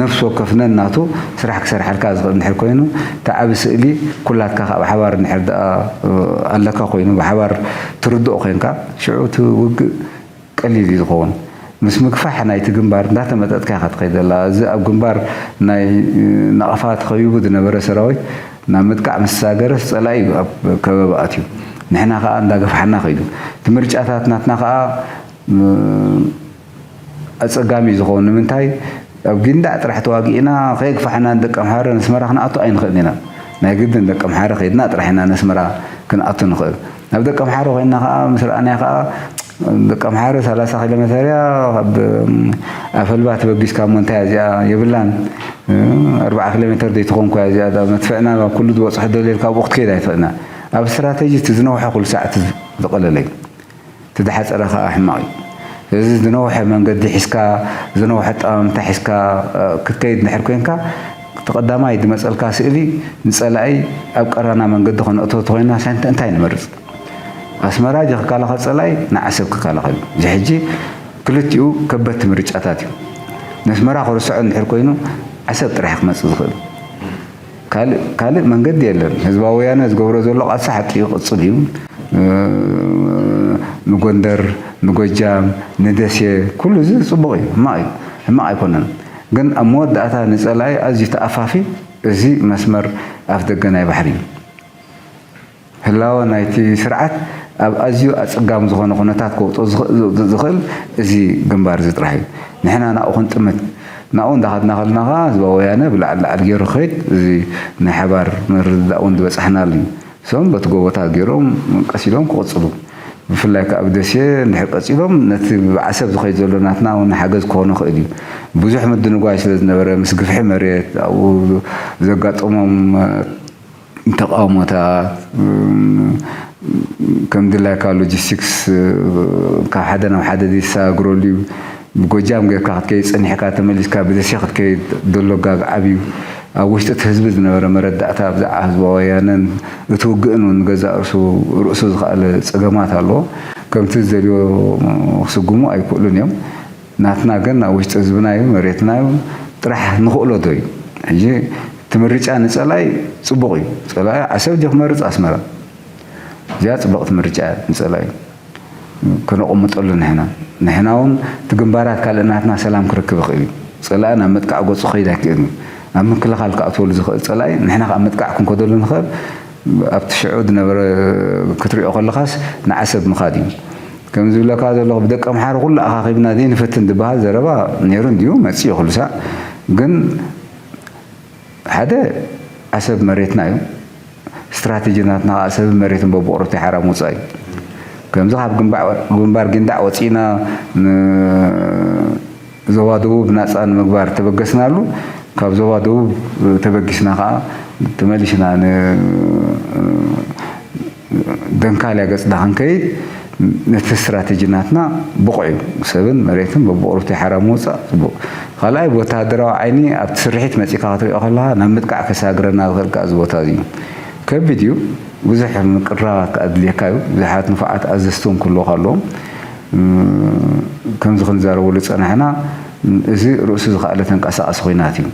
ነፍሲ ወከፍ ነናቱ ስራሕ ክሰርሓልካ ዝኽእል እንድሕር ኮይኑ እቲ ዓቢ ስእሊ ኩላትካ ከኣ ብሓባር እንድሕር ደኣ ኣለካ ኮይኑ ብሓባር ትርድኦ ኮይንካ ሽዑ እቲ ውግእ ቀሊል እዩ ዝኸውን። ምስ ምግፋሕ ናይቲ ግንባር እንዳተመጠጥካ ኢኻ ትኸይድ ዘላ። እዚ ኣብ ግንባር ናይ ናቕፋ ተኸቢቡ ዝነበረ ሰራዊት ናብ ምጥቃዕ ምስ ተሳገረስ ጸላኢ እዩ ኣብ ከበባ ኣትዩ። ንሕና ከኣ እንዳገፍሓና ከይዱ። እቲ ምርጫታት ናትና ከኣ ኣጸጋሚ ዝኸውን ንምንታይ? ኣብ ጊንዳዕ ጥራሕ ተዋጊእና ከየግፋሕና ንደቂ ኣምሓረ ነስመራ ክንኣቱ ኣይንኽእልን ኢና። ናይ ግድን ደቂ ኣምሓረ ከይድና ጥራሕ ኢና ነስመራ ክንኣቱ ንኽእል። ናብ ደቂ ኣምሓረ ኮይንና ከኣ ምስ ረኣናዮ ከኣ ደቂ ኣምሓረ ሰላሳ ኪሎ ሜተር እያ፣ ካብ ኣፈልባ ተበጊስካ እሞ እንታይ እያ እዚኣ የብላን። ኣርባዓ ኪሎ ሜተር ዘይትኾን እኮ እያ እዚኣ፣ እዛ መድፍዕና ናብ ኩሉ ዝበጽሖ ደልየልካ ኣብኡ ክትከይድ ኣይትኽእልና። ኣብ ስትራተጂ እቲ ዝነውሐ ኩሉ ሳዕ እቲ ዝቐለለ እዩ። እቲ ዝሓጸረ ከኣ ሕማቕ እዩ። ስለዚ ዝነውሐ መንገዲ ሒዝካ፣ ዝነውሐ ኣጠማምታ ሒዝካ ክትከይድ እንድሕር ኮይንካ፣ እቲ ቀዳማይ ዝመጸልካ ስእሊ ንጸላኢ ኣብ ቀራና መንገዲ ከነእቶ ተኾይና እንታይ እንታይ ንመርጽ? ኣስመራ ጀ ክከላኸል ጸላኢ ንዓሰብ ክከላኸል እዩ። እዚ ሕጂ ክልቲኡ ከበድቲ ምርጫታት እዩ። ነስመራ ክርስዖ እንድሕር ኮይኑ ዓሰብ ጥራሕ ክመጽእ ዝኽእል። ካልእ ካልእ መንገዲ የለን። ህዝባዊ ወያነ ዝገብሮ ዘሎ ቃልሲ ሓቂ እዩ፣ ቅጽል እዩ። ንጎንደር፣ ንጎጃም፣ ንደሴ ኩሉ እዚ ጽቡቕ እዩ፣ ሕማቕ እዩ፣ ሕማቕ ኣይኮነን። ግን ኣብ መወዳእታ ንጸላኢ ኣዝዩ ተኣፋፊ እዚ መስመር ኣፍ ደገ ናይ ባሕሪ እዩ። ህላወ ናይቲ ስርዓት ኣብ ኣዝዩ ኣጸጋሚ ዝኾነ ኩነታት ከውጽኦ ዝኽእል እዚ ግንባር እዚ ጥራሕ እዩ። ንሕና ናብኡ ክንጥምት፣ ናብኡ እንዳኸድና ከለና ከኣ ህዝባዊ ወያነ ብላዕሊ ላዕሊ ገይሩ ክኸይድ እዚ ናይ ሓባር ምርድዳእ እውን ዝበጻሕናሉ እዩ። እሶም በቲ ጎቦታት ገይሮም ቀስ ኢሎም ክቕጽሉ፣ ብፍላይ ከኣ ኣብ ደሴ እንድሕር ቀጺሎም ነቲ ብዓሰብ ዝኸይድ ዘሎ ናትና እውን ሓገዝ ክኾኖ ይኽእል እዩ። ብዙሕ ምድንጓይ ስለ ዝነበረ ምስ ግፍሒ መሬት ኣብኡ ዘጋጠሞም ተቃውሞታት፣ ከም ድላይካ ሎጂስቲክስ ካብ ሓደ ናብ ሓደ ዘይተሰጋግረሉ እዩ። ብጎጃም ጌርካ ክትከይድ ጸኒሕካ ተመሊስካ ብደሴ ክትከይድ ዘሎ ጋግ ዓብዩ። ኣብ ውሽጢ እቲ ህዝቢ ዝነበረ መረዳእታ ብዛዕባ ህዝባዊ ወያነን እቲ ውግእን እውን ንገዛእ ርእሱ ርእሱ ዝኸኣለ ጸገማት ኣለዎ። ከምቲ ዝደልዮ ክስጉሙ ኣይክእሉን እዮም። ናትና ግን ኣብ ውሽጢ ህዝብና እዩ፣ መሬትና እዩ፣ ጥራሕ ንኽእሎ ዶ እዩ? ሕጂ እቲ ምርጫ ንጸላኢ ጽቡቕ እዩ። ጸላኢ ዓሰብ ጀ ክመርጽ ኣስመራ። እዚኣ ጽብቕቲ ምርጫ እያ ንጸላኢ። ከነቐምጠሉ ንሕና። ንሕና እውን እቲ ግንባራት ካልእ ናትና ሰላም ክረክብ ይኽእል እዩ። ጸላኢ ናብ ምጥቃዕ ገጹ ክኸይድ ኣይክእልን እዩ። ኣብ ምክልኻል ክኣትወሉ ዝኽእል ጸላኢ ንሕና ከኣ ምጥቃዕ ክንከደሉ ንኽእል። ኣብቲ ሽዑ ዝነበረ ክትሪኦ ከለኻስ ንዓሰብ ምኻድ እዩ። ከም ዝብለካ ዘለኹ ብደቂ ኣምሓሩ ኩሉ ኣኻኺብና ዘይንፈትን ዝበሃል ዘረባ ነይሩ እንድዩ፣ መጺኡ ኩሉ ሳዕ። ግን ሓደ ዓሰብ መሬትና እዩ። ስትራቴጂ ናትና ከኣ ሰብን መሬትን በብቑርብቲ ሓራ ምውጻእ እዩ። ከምዚ ካብ ግንባር፣ ግንባር ጊንዳዕ ወጺእና ንዞባ ደቡብ ናጻ ንምግባር ተበገስናሉ፣ ካብ ዞባ ደቡብ ተበጊስና ከኣ ተመሊስና ን-፣ ደንካልያ ገጽና ክንከይድ ነቲ ስትራቴጂ ናትና ብቑዕ እዩ። ሰብን መሬትን በብቑርብቲ ሓራ ምውጻእ ጽቡቕ። ካልኣይ ብወተሃደራዊ ዓይኒ ኣብቲ ስርሒት መጺእካ ክትሪኦ ከለኻ ናብ ምጥቃዕ ከሳግረና ዝኽእል ከኣ እዚ ቦታ እዚ እዩ። ከቢድ እዩ። ብዙሕ ምቅርራባት ከኣ ኣድልየካ እዩ። ብዙሓት ንፉዓት ኣዘዝቲ እውን ክህልዉኻ ኣለዎም። እም፣ ከምዚ ክንዛረበሉ ዝጸናሕና፣ እዚ ርእሱ ዝኸኣለ ተንቀሳቓሲ ኲናት እዩ።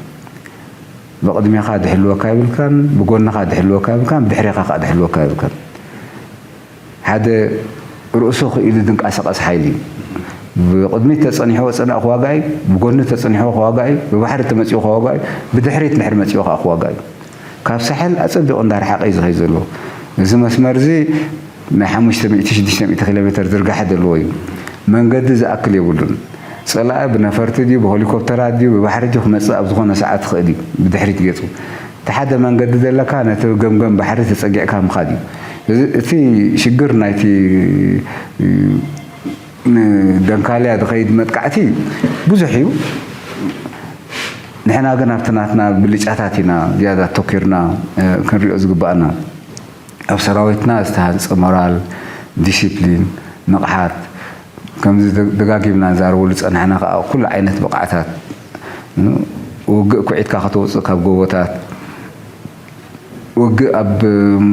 ብቕድሜኻ ድሕልወካ የብልካን፣ ብጎንኻ ድሕልወካ የብልካን፣ ብድሕሬኻ ከኣ ድሕልወካ የብልካን። ሓደ ርእሱ ክኢሉ ዝንቀሳቐስ ሓይሊ እዩ። ብቕድሚት ተጸኒሕዎ ጸላኢ ክዋጋእ እዩ፣ ብጎኒ ተጸኒሕዎ ክዋጋእ እዩ፣ ብባሕሪ ተመጺኡ ክዋጋእ እዩ፣ ብድሕሪት እንድሕር መጺኡ ከኣ ክዋጋእ እዩ። ካብ ሳሕል ኣጸቢቑ እንዳረሓቐ እዩ ዝኸይድ ዘሎ። እዚ መስመር እዚ ናይ ሓሙሽተ ሚእቲ ሽዱሽተ ሚእቲ ኪሎ ሜተር ዝርጋሐ ዘለዎ እዩ። መንገዲ ዝኣክል የብሉን። ጸላኢ ብነፈርቲ ድዩ፣ ብሄሊኮፕተራት ድዩ፣ ብባሕሪ ድዩ ክመጽእ ኣብ ዝኾነ ሰዓት ይኽእል እዩ፣ ብድሕሪት ገጹ። እቲ ሓደ መንገዲ ዘለካ ነቲ ገምገም ባሕሪ ተጸጊዕካ ምኻድ እዩ። እዚ፣ እቲ ሽግር ናይቲ ንደንካልያ ዝኸይድ መጥቃዕቲ ብዙሕ እዩ። ንሕና ግን ኣብቲ ናትና ብልጫታት ኢና ዝያዳ ኣተኲርና፣ እ፣ ክንሪኦ ዝግባኣና። ኣብ ሰራዊትና ዝተሃንጸ ሞራል፣ ዲሲፕሊን፣ ንቕሓት፣ ከምዚ ደ-፣ ደጋጊምና ንዛረበሉ ዝጸናሕና ከኣ ኩሉ ዓይነት ብቕዓታት፣ እ፣ ውግእ ኩዒትካ ከተውጽእ ካብ ጎቦታት፣ ውግእ ኣብ፣ እም፣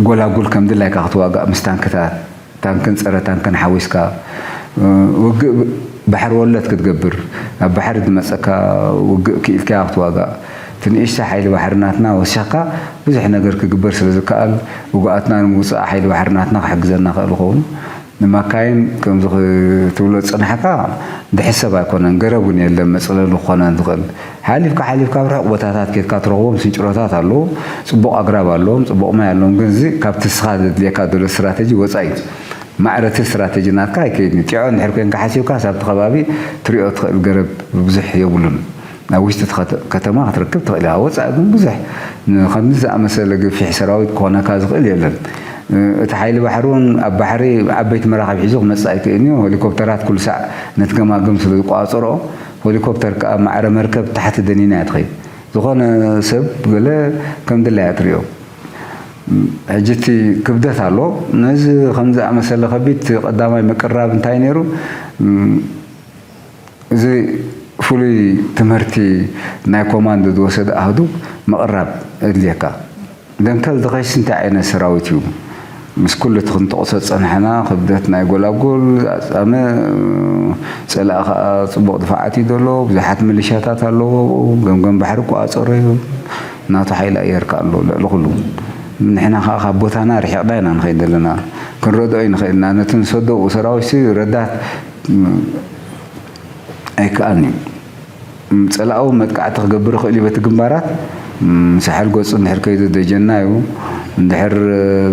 ጎላጉል ከም ድላይካ ክትዋጋእ ምስ ታንክታት፣ ታንክን ጸረ ታንክን ሓዊስካ፣ እ፣ ውግእ ብ-፣ ባሕሪ ወለድ ክትገብር፣ ኣብ ባሕሪ ዝመጸካ ውግእ ክኢልካ ክትዋጋእ። እቲ ንእሽቶ ሓይሊ ባሕሪ ናትና ወሲኽካ ብዙሕ ነገር ክግበር ስለ ዝከኣል፣ ውግኣትና ንምውጻእ ሓይሊ ባሕሪ ናትና ክሕግዘና ክእል ይኸውን። ንማካይን ከምዚ ክትብሎ ዝጸናሕካ ድሕሰብ ኣይኮነን፣ ገረብ እውን የለን መጽለሊ ክኾነን ዝኽእል። ሓሊፍካ ሓሊፍካ ኣብ ርሑቕ ቦታታት ኬድካ ትረኽቦም ስንጭሮታት ኣለዉ። ጽቡቕ ኣግራብ ኣለዎም፣ ጽቡቕ ማይ ኣለዎም፣ ግን እዚ ካብቲ ንስኻ ዘድልየካ ዘሎ ስትራተጂ ወጻኢ እዩ። ማዕረ እቲ ስትራተጂ ናትካ ኣይከይድን እዩ። ጢዖ እንድሕር ኮንካ ሓሲብካ ሳብቲ ከባቢ ትሪኦ ትኽእል ገረብ ብዙሕ የብሉን። ኣብ ውሽጢ እቲ ከተ-፣ ከተማ ክትረክብ ትኽእል ኢኻ። ወጻኢ ግን ብዙሕ ንከምዚ ዝኣመሰለ ገፊሕ ሰራዊት ክኾነካ ዝኽእል የለን። እ፣ እቲ ሓይሊ ባሕሪ እውን ኣብ ባሕሪ ዓበይቲ መራኽብ ሒዙ ክመጽእ ኣይክእልን እዩ። ሄሊኮፕተራት ኩሉ ሳዕ ነቲ ገማግም ስለ ዝቆጻጸርኦ፣ ሄሊኮፕተር ከኣ ማዕረ መርከብ ታሕቲ ደኒና እያ ትኸይድ። ዝኾነ ሰብ ገለ ከም ድላያ ትሪኦ። ሕጂ እቲ ክብደት ኣሎ። ነዚ ከም ዝኣመሰለ ከቢድ ቀዳማይ ምቅርራብ እንታይ ነይሩ? እም፣ እዚ ፍሉይ ትምህርቲ ናይ ኮማንዶ ዝወሰደ ኣሃዱ ምቕራብ የድልየካ። ደንከል ድኸይስ እንታይ ዓይነት ሰራዊት እዩ? ምስ ኩሉ እቲ ክንጠቕሶ ዝጸናሕና ክብደት ናይ ጎላጉል፣ ኣጻምእ፣ ጸላኢ ከኣ ጽቡቕ ድፋዓት እዩ ዘሎ። ብዙሓት ሚሊሻታት ኣለዎ። ገምገም ባሕሪ ይቆጻጸሮ እዩ። ናቱ ሓይሊ ኣየር ከኣ ኣሎ ልዕሊ ኩሉ። ንሕና ከኣ ካብ ቦታና ርሒቕና ኢና ንኸይድ ዘለና። ክንረድኦ ኣይንኽእል ኢና። ነቲ ንሰዶ ሰራዊትሲ ረዳት ኣይከኣልን እዩ። ጸላኡ መጥቃዕቲ ክገብር ይኽእል እዩ በቲ ግንባራት። ም፣ ሳሕል ገጹ እንድሕር ከይዱ ደጀና እዩ። እንድሕር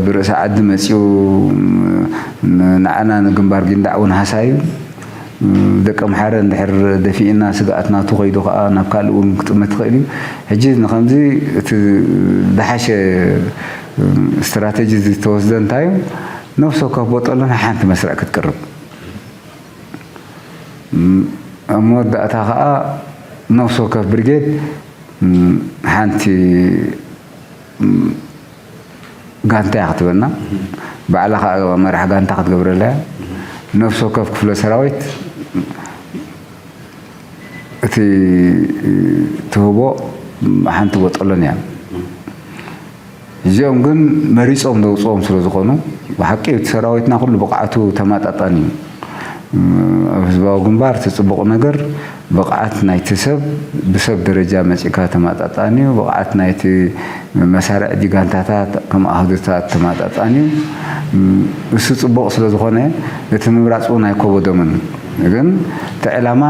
ብርእሲ ዓዲ መጺኡ፣ ም፣ ንዓና ንግንባር ጊንዳዕ እውን ሃሳዩ። ም፣ ደቀምሓረ እንድሕር ደፊእና ስግኣት ናቱ ከይዱ ከኣ ናብ ካልእ እውን ክጥመት ይኽእል እዩ። ሕጂ ንኸምዚ እቲ ዝሓሸ፣ ም፣ ስትራተጂ ዝተወስደ እንታይ እዩ? ነፍሲ ወከፍ ቦጦሎን ሓንቲ መስርዕ ክትቅርብ። ም፣ ኣብ መወዳእታ ኸኣ ነፍሲ ወከፍ ብርጌድ፣ ም፣ ሓንቲ፣ ም፣ ጋንታ እያ ክትበና። ባዕላ ኸኣ መራሕ ጋንታ ክትገብረላ እያ። ነፍሲ ወከፍ ክፍለ ሰራዊት እቲ ትህቦ ሓንቲ ቦጦሎን እያ። እዚኦም ግን መሪጾም ዘውጽኦም ስለ ዝኾኑ፣ ብሓቂ እቲ ሰራዊትና ኩሉ ብቕዓቱ ተማጣጣኒ እዩ። ኣብ ህዝባዊ ግንባር እቲ ጽቡቕ ነገር ብቕዓት ናይቲ ሰብ ብሰብ ደረጃ መጺእካ ተማጣጣኒ እዩ። ብቕዓት ናይቲ መሳርዕ ዲጋንታታት ከም ኣሃዱታት ተማጣጣኒ እዩ። እሱ ጽቡቕ ስለ ዝኾነ እቲ ምምራጽ እውን ኣይኮበዶምን። ግን እቲ ዕላማ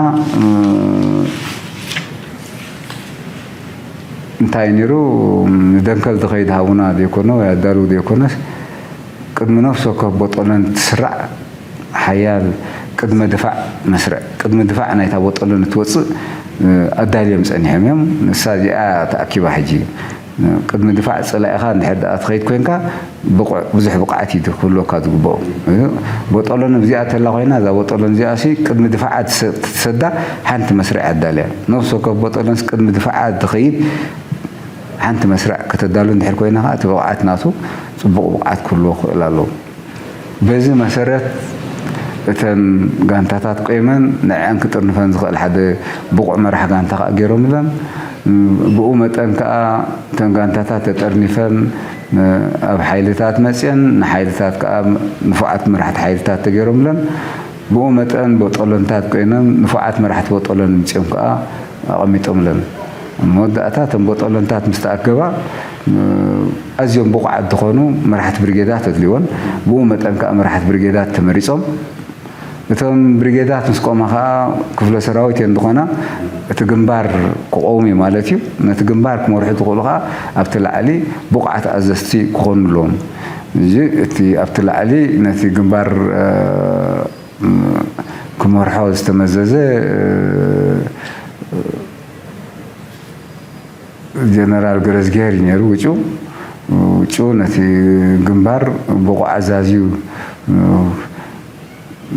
እንታይ ነይሩ? ንደንከል ድኸይድ ሃቡና ዘይኮነ ወይ ኣዳልው ዘይኮነስ፣ ቅድሚ ነፍሲ ወከፍ ቦጦሎን ትስራዕ ሓያል ቅድመ ድፋዕ መስርዕ፣ ቅድሚ ድፋዕ ናይታ ቦጦሎን እትወጽእ፣ እ፣ ኣዳልዮም ጸኒሖም እዮም። ንሳ እዚኣ ተኣኪባ ሕጂ። ቅድሚ ድፋዕ ጸላኢኻ እንድሕር ደኣ ትኸይድ ኮንካ፣ ብቑዕ-፣ ብዙሕ ብቕዓት እዩ ክህልወካ ዝግብኦ። ቦጦሎን እዚኣ ተላ ኮይና፣ እዛ ቦጦሎን እዚኣ ሲ ቅድሚ ድፋዓ ትሰ-፣ ትሰዳ ሓንቲ መስርዕ ኣዳልያ። ነፍሲ ወከፍ ቦጦሎንስ ቅድሚ ድፋዓ ትኸይድ ሓንቲ መስርዕ ከተዳሉ እንድሕር ኮይና ኸዓ፣ እቲ ብቕዓት ናቱ ጽቡቕ ብቕዓት ክህልዎ ክኽእል ኣለዎ። በዚ መሰረት፣ እተን ጋንታታት ቆይመን ንዐን ክጥርንፈን ዝኽእል ሓደ ብቑዕ መራሕ ጋንታ ከኣ ገይሮምለን። ብኡ መጠን ከኣ፣ እተን ጋንታታት ተጠርኒፈን፣ ኣብ ሓይልታት መጽየን፣ ንሓይልታት ከኣ ንፉዓት መራሕቲ ሓይልታት ተገይሮምለን። ብኡ መጠን፣ ቦጦሎንታት ኮይነን፣ ንፉዓት መራሕቲ ቦጦሎን ምጽዮም ከኣ ኣቐሚጦምለን። ኣብ መወዳእታ፣ እተን ቦጦሎንታት ምስ ተኣከባ፣ ኣዝዮም ብቑዓት ዝኾኑ መራሕቲ ብሪጌዳት ኣድልይወን። ብኡ መጠን ከኣ መራሕቲ ብሪጌዳት ተመሪጾም። እቶም ብሪጌዳት ምስ ቆማ ከኣ ክፍለ ሰራዊት እየን ዝኾና። እቲ ግንባር ክቐውም እዩ ማለት እዩ። ነቲ ግንባር ክመርሑ ዝኽእሉ ከኣ ኣብቲ ላዕሊ ብቑዓት ኣዘዝቲ ክኾኑ ኣለዎም። እዚ እቲ ኣብቲ ላዕሊ ነቲ ግንባር፣ እ፣ ክመርሖ ዝተመዘዘ፣ እ፣ ጀነራል ገረዝጊሄር እዩ ነይሩ ውጩ። ውጩ ነቲ ግንባር ብቑዕ ኣዛዝዩ፣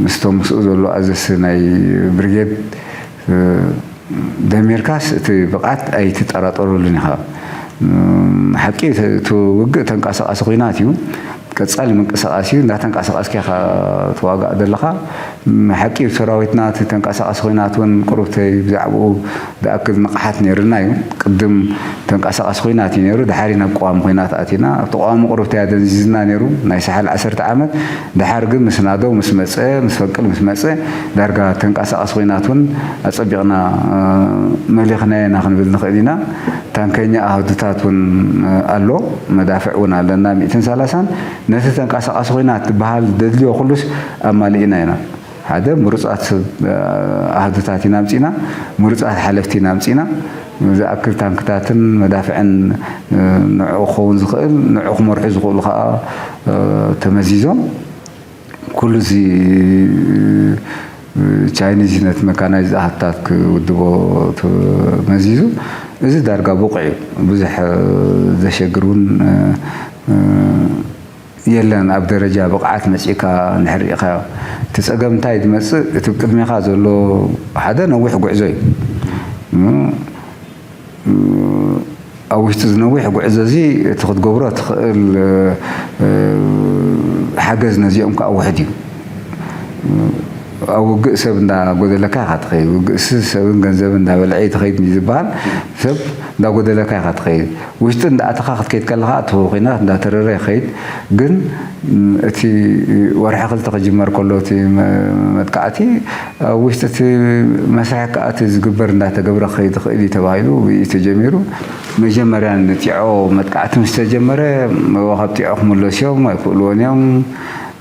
ምስቶም ምስኡ ዘሎ ኣዘዝቲ ናይ ብሪጌድ፣ ደሚርካስ እቲ ብቕዓት ኣይትጠራጠረሉን ኢኻ። ሓቂ እቲ ውግእ ተንቀሳቓሲ ኲናት እዩ። ቀጻሊ ምንቅስቓስ እዩ። እንዳተንቀሳቐስካ ኢኻ ትዋጋእ ዘለኻ። ሓቂ እዩ፣ ሰራዊትና እቲ ተንቀሳቓሲ ኲናት እውን ቁሩብተይ ብዛዕባኡ ዝኣክል ንቕሓት ነይሩና እዩ። ቅድም ተንቀሳቓሲ ኲናት እዩ ነይሩ፣ ድሓር ናብ ቀዋሚ ኲናት ኣቲና። ኣብቲ ቀዋሚ ቁሩብተይ ኣደንዚዝና ነይሩ፣ ናይ ሳሕል ዓሰርተ ዓመት። ድሓር ግን ምስ ናደው ምስ መጸ፣ ምስ ፈንቅል ምስ መጸ፣ ዳርጋ ተንቀሳቓሲ ኲናት እውን ኣጸቢቕና፣ እ፣ መሊኽናዮ ኢና ክንብል ንኽእል ኢና። ታንከኛ ኣሃዱታት እውን፣ እ፣ ኣሎ፣ መዳፍዕ እውን ኣለና፣ ሚእትን ሰላሳን። ነቲ ተንቀሳቓሲ ኮይና ትበሃል ደድልዮ ኩሉስ ኣማሊእና ኢና። ሓደ ምሩጻት ሰብ ኣህዱታት ኢና ኣምጺና፣ ምሩጻት ሓለፍቲ ኢና ኣምጺና። ዝኣክል ታንክታትን መዳፍዕን ንዕኡ ክኸውን ዝኽእል፣ ንዕኡ ክመርሑ ዝኽእሉ ከኣ ተመዚዞም። ኩሉ እዚ ቻይኒዝ ነቲ መካናይዝድ ኣሃታት ክውድቦ ተመዚዙ። እዚ ዳርጋ ብቑዕ እዩ። ብዙሕ ዘሸግር እውን የለን። ኣብ ደረጃ ብቕዓት መጺእካ እንድሕር ርኢኻዮ፣ እቲ ጸገም እንታይ ዝመጽእ፣ እቲ ቅድሜኻ ዘሎ ሓደ ነዊሕ ጉዕዞ እዩ። ኣብ ውሽጢ እዚ ነዊሕ ጉዕዞ እዚ እቲ ክትገብሮ ትኽእል ሓገዝ ነዚኦም ከዓ ውሕድ እዩ። ኣብ ውግእ ሰብ እንዳጎደለካ ኢኻ ትኸይድ። ውግእ ስ-፣ ሰብን ገንዘብን እንዳበልዐ እዩ ትኸይድ እዩ ዝበሃል። ሰብ እንዳጎደለካ ኢኻ ትኸይድ። ውሽጢ እንዳኣተኻ ክትከይድ ከለኻ እቲ ኹናት እንዳተረረ ይኸይድ። ግን እቲ ወርሒ ክልተ ክጅመር ከሎ እቲ መ-፣ መጥቃዕቲ ኣብ ውሽጢ እቲ መስርሕ ከኣ እቲ ዝግበር እንዳተገብረ ክኸይድ ይኽእል እዩ ተባሂሉ ብኡ ተጀሚሩ። መጀመርያ ንጢዖ መጥቃዕቲ ምስ ተጀመረ፣ እወ፣ ካብ ጢዖ ክምለሱ እዮም፣ ኣይክእልዎን እዮም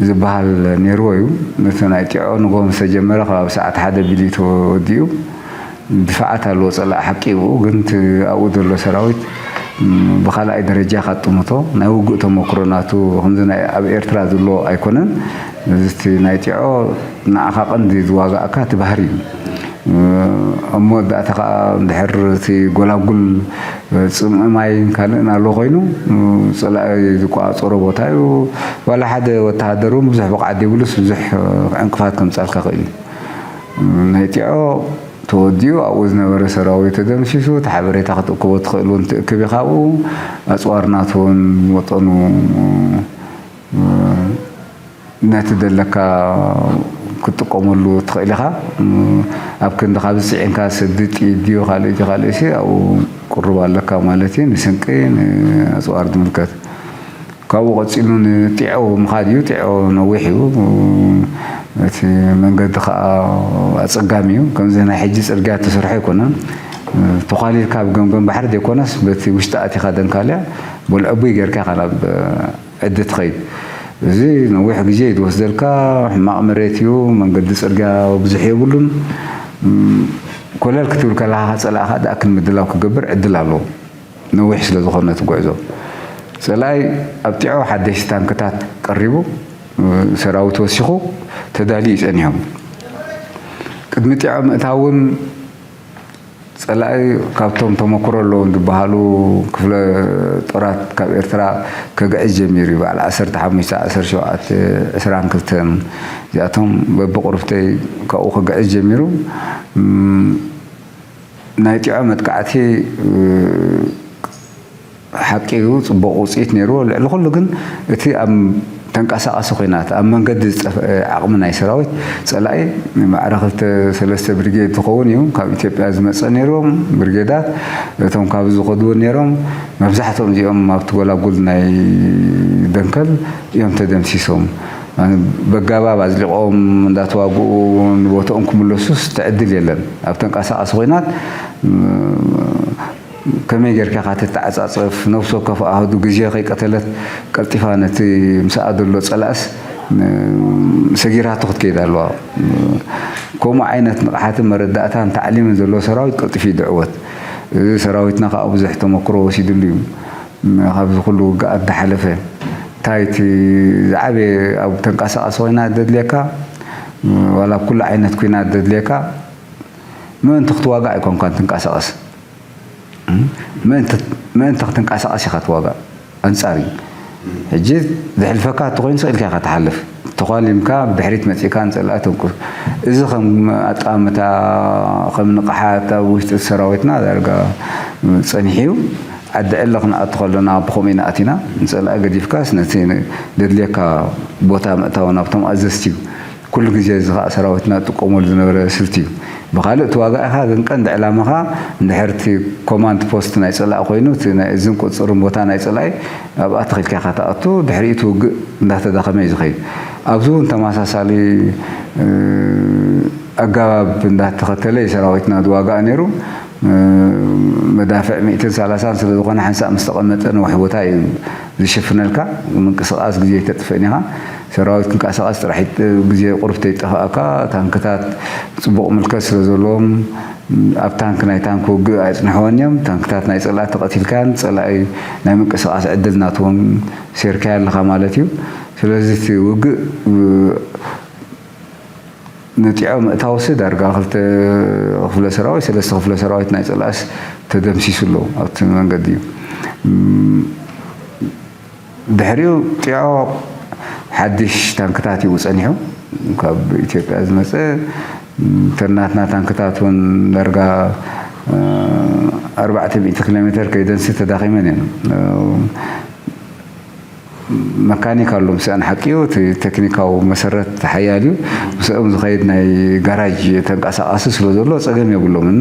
ዝበሃል ነይርዎ እዩ። እቲ ናይ ጢዖ ንግሆ ምስ ተጀመረ፣ ከባቢ ሰዓት ሓደ ኣቢሉ እዩ ተወዲኡ። ድፋዓት ኣለዎ ጸላኢ ሓቂ እዩ፣ ግን እቲ ኣብኡ ዘሎ ሰራዊት፣ ም፣ ብኻልኣይ ደረጃ ኢኻ ትጥምቶ። ናይ ውግእ ተመክሮ ናቱ ከምዚ ናይ ኣብ ኤርትራ ዘሎ ኣይኮነን። እዚ እቲ ናይ ጢዖ ንዓኻ ቀንዲ ዝዋጋእካ እቲ ባህሪ እዩ። እሞ መወዳእታ ከኣ እንድሕር እቲ ጎላጉል ጽምኢ ማይ ካልእን ኣሎ ኮይኑ፣ ጸላኢ ዝቆጻጸሮ ቦታ እዩ። ዋላ ሓደ ወተሃደር እውን ብዙሕ ብቕዓት ዘይብሉስ ብዙሕ ዕንቅፋት ከምጻልካ ይኽእል እዩ። ናይ ጢዖ ተወዲኡ ኣብኡ ዝነበረ ሰራዊት ተደምሲሱ፣ እቲ ሓበሬታ ክትእክቦ ትኽእል እውን ትእክብ ኢኻ ኣብኡ። ኣጽዋር ናቱ እውን መጠኑ ነቲ ዘለካ ክትጥቀመሉ ትኽእል ኢኻ። ኣብ ክንዲ ካብ ዝጽዒንካ ሰዲ ጥይት ድዩ ካልእ ድዩ ካልእ ሲ ኣብኡ ቅሩብ ኣለካ ማለት እዩ። ንስንቂ፣ ንኣጽዋር ዝምልከት። ካብኡ ቀጺሉ ንጢዖ ምኻድ እዩ። ጢዖ ነዊሕ እዩ። እቲ መንገዲ ኸኣ ኣጸጋሚ እዩ። ከምዚ ናይ ሕጂ ጽርግያ እተሰርሖ ኣይኮነን። ተዃሊልካ ኣብ ገምገም ባሕሪ ዘይኮነስ በቲ ውሽጢ ኣቲኻ ደንካልያ በልዐቡይ ጌርካ ኢኻ ናብ ዕዲ ትኸይድ። እዚ ነዊሕ ግዜ እዩ ዝወስደልካ። ሕማቕ መሬት እዩ። መንገዲ ጽርግያ ብዙሕ የብሉን። እም፣ ኮለል ክትብል ከለኻ ጸላእኻ ዝኣክል ምድላው ክገብር ዕድል ኣለዎ። ነዊሕ ስለ ዝኾነ እቲ ጉዕዞ። ጸላኢ ኣብ ጢዖ ሓደሽቲ ታንክታት ቀሪቡ፣ ሰራዊት ወሲኹ ተዳልዩ እዩ ጸኒሑ። ቅድሚ ጢዖ ምእታው እውን ጸላኢ ካብቶም ተመክሮ ኣለዎም ዝበሃሉ ክፍለ ጦራት ካብ ኤርትራ ከግዕዝ ጀሚሩ እዩ። በዓል ዓሰርተ ሓሙሽተ፣ ዓሰርተ ሸውዓተ፣ ዕስራን ክልተን እዚኣቶም በብቕርብተይ ካብኡ ከግዕዝ ጀሚሩ። እም፣ ናይ ጢዖ መጥቃዕቲ፣ እ፣ ሓቂ እዩ፣ ጽቡቕ ውጽኢት ነይርዎ። ልዕሊ ኩሉ ግን እቲ ኣብ ተንቀሳቓሲ ኲናት፣ ኣብ መንገዲ ዝጠፍአ ዓቕሚ ናይ ሰራዊት ጸላኢ ማዕረ ክልተ ሰለስተ ብሪጌድ ዝኸውን እዩ ካብ ኢትዮጵያ ዝመጸ ነይሮም ብሪጌዳት። እቶም ካብ ዝኸድዎ ነይሮም መብዛሕትኦም እዚኦም ኣብቲ ጎላጉል ናይ ደንከል እዮም ተደምሲሶም። በጋባብ ኣዝሊቖም እንዳተዋግኡ ንቦትኦም ክምለሱስ ትዕድል የለን። ኣብ ተንቀሳቓሲ ኲናት፣ ም፣ ከመይ ጌርካ ኢኻ ትተዓጻጸፍ? ነፍሲ ወከፍ ኣሃዱ ግዜ ከይቀተለት ቀልጢፋ ነቲ ምስኣ ዘሎ ጸላእስ፣ ም፣ ሰጊራቶ ክትከይድ ኣለዋ። ከምኡ ዓይነት ንቕሓትን መረዳእታን ታዕሊምን ዘለዎ ሰራዊት ቀልጢፉ እዩ ዝዕወት። እዚ ሰራዊትና ከኣ ብዙሕ ተመክሮ ወሲድሉ እዩ። ም፣ ካብዚ ኩሉ ውግኣት ዝሓለፈ። እንታይ እቲ ዝዓበየ ኣብ ተንቀሳቓሲ ኮይና ዘድልየካ፣ ዋላ ኣብ ኩሉ ዓይነት ኲናት ዘድልየካ፣ ምእንቲ ክትዋጋእ ኣይኮንካን ትንቀሳቐስ። ምእንቲ፣ ምእንቲ ክትንቀሳቐስ ኢኻ ትዋጋእ። ኣንጻር እዩ። ሕጂ ዘሕልፈካ እንተኾይኑ ስቕ ኢልካ ኢኻ ትሓልፍ። ተዃሊምካ ብድሕሪት መጺእካ ንጸላኢ ተንቁ-፣ እዚ ከም ኣጠማምታ፣ ከም ንቕሓት ኣብ ውሽጢ ሰራዊትና ዳርጋ ጸኒሑ እዩ። ዓዲ ዕለ ክንኣቱ ከለና ብኸምኡ ኢና ኣቲና። ንጸላኢ ገዲፍካስ ነቲ ደድልየካ ቦታ ምእታው ናብቶም ኣዘዝቲ እዩ። ኩሉ ግዜ እዚ ኸኣ ሰራዊትና ዝጥቀመሉ ዝነበረ ስልቲ እዩ። ብኻልእ ተዋጋኢኻ ግን ቀንዲ ዕላማኻ እንድሕር እቲ ኮማንድ ፖስት ናይ ጸላኢ ኮይኑ፣ እቲ ናይ እዝን ቁጽጽርን ቦታ ናይ ጸላኢ ኣብኣ ተኺልካ ኢኻ ትኣቱ፣ ድሕሪኡ እቲ ውግእ እንዳተዳኸመ እዩ ዝኸይድ። ኣብዚ እውን ተመሳሳሊ፣ እ፣ ኣገባብ እንዳተኸተለ እዩ ሰራዊትና ዝዋጋእ ነይሩ። መዳፍዕ ሚእትን ሰላሳን ስለ ዝኾነ ሓንሳእ ምስ ተቐመጠ ነዊሕ ቦታ እዩ ዝሽፍነልካ። ምንቅስቓስ ግዜ ኣይተጥፍእን ኢኻ። ሰራዊት ክንቀሳቐስ ጥራሕ ግዜ ቁሩብ ተይጠፋእካ። ታንክታት ጽቡቕ ምልከት ስለ ዘለዎም ኣብ ታንክ ናይ ታንክ ውግእ ኣይጽንሕዎን እዮም። ታንክታት ናይ ጸላኢ ተቐቲልካን ጸላኢ ናይ ምንቅስቓስ ዕድል ናትዎም ሴርካዮ ኣለኻ ማለት እዩ። ስለዚ እቲ ውግእ ንጢዖ ምእታውሲ ዳርጋ ክልተ ክፍለ ሰራዊት ሰለስተ ክፍለ ሰራዊት ናይ ጸላእስ ተደምሲሱ ኣለዉ ኣብቲ መንገዲ እዩ። ድሕሪኡ ጢዖ ሓድሽ ታንክታት እዩ ጸኒሑ። ካብ ኢትዮጵያ ዝመፀ ተናትና ታንክታት እውን ዳርጋ ኣርባዕተ ሚእቲ ኪሎ ሜትር ከይደንሲ ተዳኺመን እየን። መካኒክ ኣሎ ምስአን ሓቂ እዩ። እቲ ቴክኒካዊ መሰረት ሓያል እዩ። ምስኦም ዝኸይድ ናይ ጋራጅ ተንቀሳቃሲ ስለ ዘሎ ጸገም የብሎምን።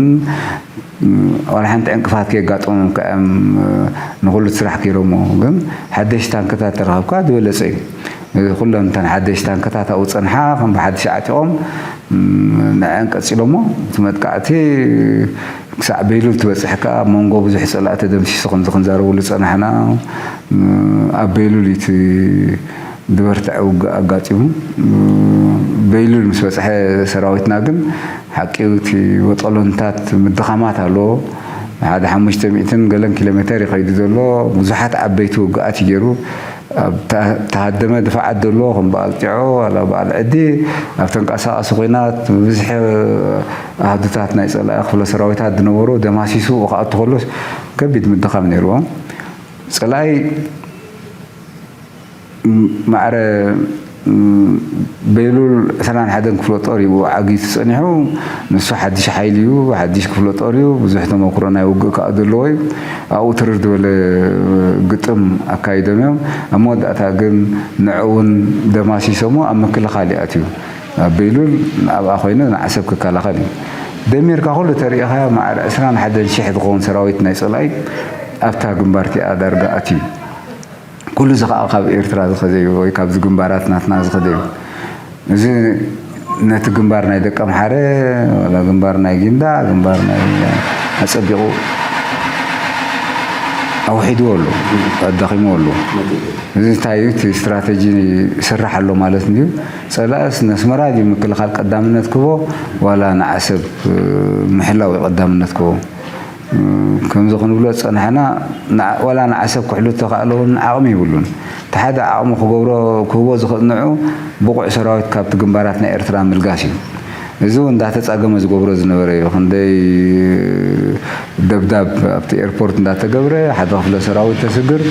ዋላ ሓንቲ ዕንቅፋት ከየጋጠሞም ከ እዮም ንኹሉ እቲ ስራሕ ገይሮሞ። ግን ሓደሽቲ ታንክታት ተረኸብካ ዝበለጸ እዩ። ኩለን እተን ሓደሽቲ ታንክታት ኣብኡ ጸንሓ ከም ብሓድሽ ዓጢቖም ንዐን ቀጺሎሞ። እቲ መጥቃዕቲ ክሳዕ በይሉል ትበጽሕ ከኣ ኣብ መንጎ ብዙሕ ጸላእቲ ተደምሲሱ ከምዚ ክንዛረበሉ ዝጸናሕና ኣብ በይሉል እዩ እቲ ዝበርትዐ ውግእ ኣጋጢሙ። በይሉል ምስ በጽሐ ሰራዊትና ግን ሓቂው እቲ ወጠሎንታት ምድኻማት ኣለዎ። ሓደ ሓሙሽተ ሚእትን ገለን ኪሎ ሜተር ይኸይዱ ዘሎ ብዙሓት ዓበይቲ ውግኣት እዩ ገይሩ። ኣብ ተሃደመ ድፋዓት ዘሎ ከም በዓል ጢዖ ዋላ በዓል ዕዲ ኣብ ተንቀሳቐሲ ኹናት ብብዝሒ ኣሃዱታት ናይ ጸላኢ ክፍለ ሰራዊታት ዝነበሩ ደማሲሱ ክኣቱ ከሎስ ከቢድ ምድኻም ነይርዎ። ጸላኢ ማዕረ በይሉል ዕስራን ሓደን ክፍለ ጦር እዩ ዓጊቱ ጸኒሑ። ንሱ ሓድሽ ሓይሊ እዩ፣ ሓድሽ ክፍለ ጦር እዩ፣ ብዙሕ ተመክሮ ናይ ውግእ ከዓ ዘለዎ እዩ። ኣብኡ ትርር ዝበለ ግጥም ኣካይዶም እዮም። ኣብ መወዳእታ ግን ንዕኡን ደማሲሶሞ ኣብ ምክልኻል ይኣትዩ። ኣብ በይሉል ንኣብኣ ኮይኑ ንዓሰብ ክከላኸል እዩ። ደሚርካ ኩሉ ተሪኢኻዮ ማዕረ ዕስራን ሓደን ሽሕ ዝኸውን ሰራዊት ናይ ጸላኢ ኣብታ ግንባር እቲኣ ዳርጋ ኣትዩ። ኩሉ እዚ ከዓ ካብ ኤርትራ ዝኸደ እዩ ወይ ካብዚ ግንባራት ናትና ዝኸደ እዩ። እዚ ነቲ ግንባር ናይ ደቀምሓረ ዋላ ግንባር ናይ ጊንዳዕ ግንባር ናይ ኣጸቢቑ ኣውሒድዎ ኣሎ፣ ኣዳኺምዎ ኣሎ። እዚ እንታይ እዩ እቲ ስትራተጂ ይስራሕ ኣሎ ማለት እንድዩ። ጸላእስ ነስመራ ድዩ ምክልኻል ቀዳምነት ክቦ ዋላ ንዓሰብ ምሕላው እዩ ቀዳምነት ክቦ። ከምዚ ክንብሎ ዝጸናሕና ዋላ ንዓሰብ ክሕሉ ዝተኻእለ እውን ዓቕሚ ይብሉን። እቲ ሓደ ዓቕሚ ክገብሮ ክህቦ ዝኽእል ንዑ ብቑዕ ሰራዊት ካብቲ ግንባራት ናይ ኤርትራ ምልጋስ እዩ። እዚ እውን እንዳተጻገመ ዝገብሮ ዝነበረ እዩ። ክንደይ ደብዳብ ኣብቲ ኤርፖርት እንዳተገብረ ሓደ ክፍለ ሰራዊት ተስግር፣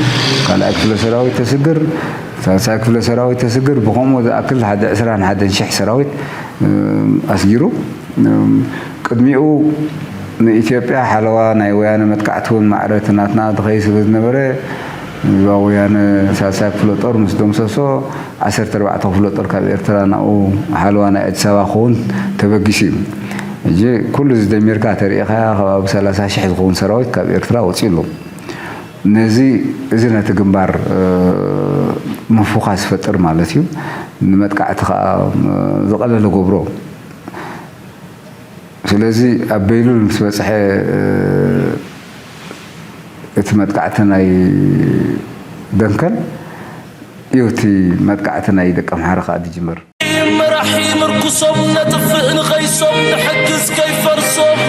ካልኣይ ክፍለ ሰራዊት ተስግር፣ ሳልሳይ ክፍለ ሰራዊት ተስግር፣ ብኸምኡ ዝኣክል ሓደ ዕስራን ሓደን ሽሕ ሰራዊት ኣስጊሩ። ቅድሚኡ ንኢትዮጵያ ሓለዋ ናይ ወያነ መጥቃዕቲ እውን ማዕረ እቲ ናትና ዝኸይድ ስለ ዝነበረ፣ ህዝባዊ ወያነ ሳልሳይ ክፍለ ጦር ምስ ደምሰሶ፣ ዓሰርተ ኣርባዕተ ክፍለ ጦር ካብ ኤርትራ ናብኡ ሓለዋ ናይ ኣዲስ ኣበባ ክኸውን ተበጊሱ እዩ። ሕጂ ኩሉ እዚ ደሚርካ ተሪኢኻያ ከባቢ ሰላሳ ሽሕ ዝኸውን ሰራዊት ካብ ኤርትራ ወፂኡ ኣሎ። ነዚ እዚ ነቲ ግንባር ምፉኻስ ይፈጥር ማለት እዩ። ንመጥቃዕቲ ከዓ ዝቐለለ ገብሮ። ስለዚ ኣብ በይሉል ምስ በፅሐ እቲ መጥቃዕቲ ናይ ደንከል እዩ እቲ መጥቃዕቲ ናይ ደቀምሓረ ከዓ ዝጅምር። መራሒ ምርኩሶም ነጥፍእ ንኸይሶም ንሕግዝ ከይፈርሶም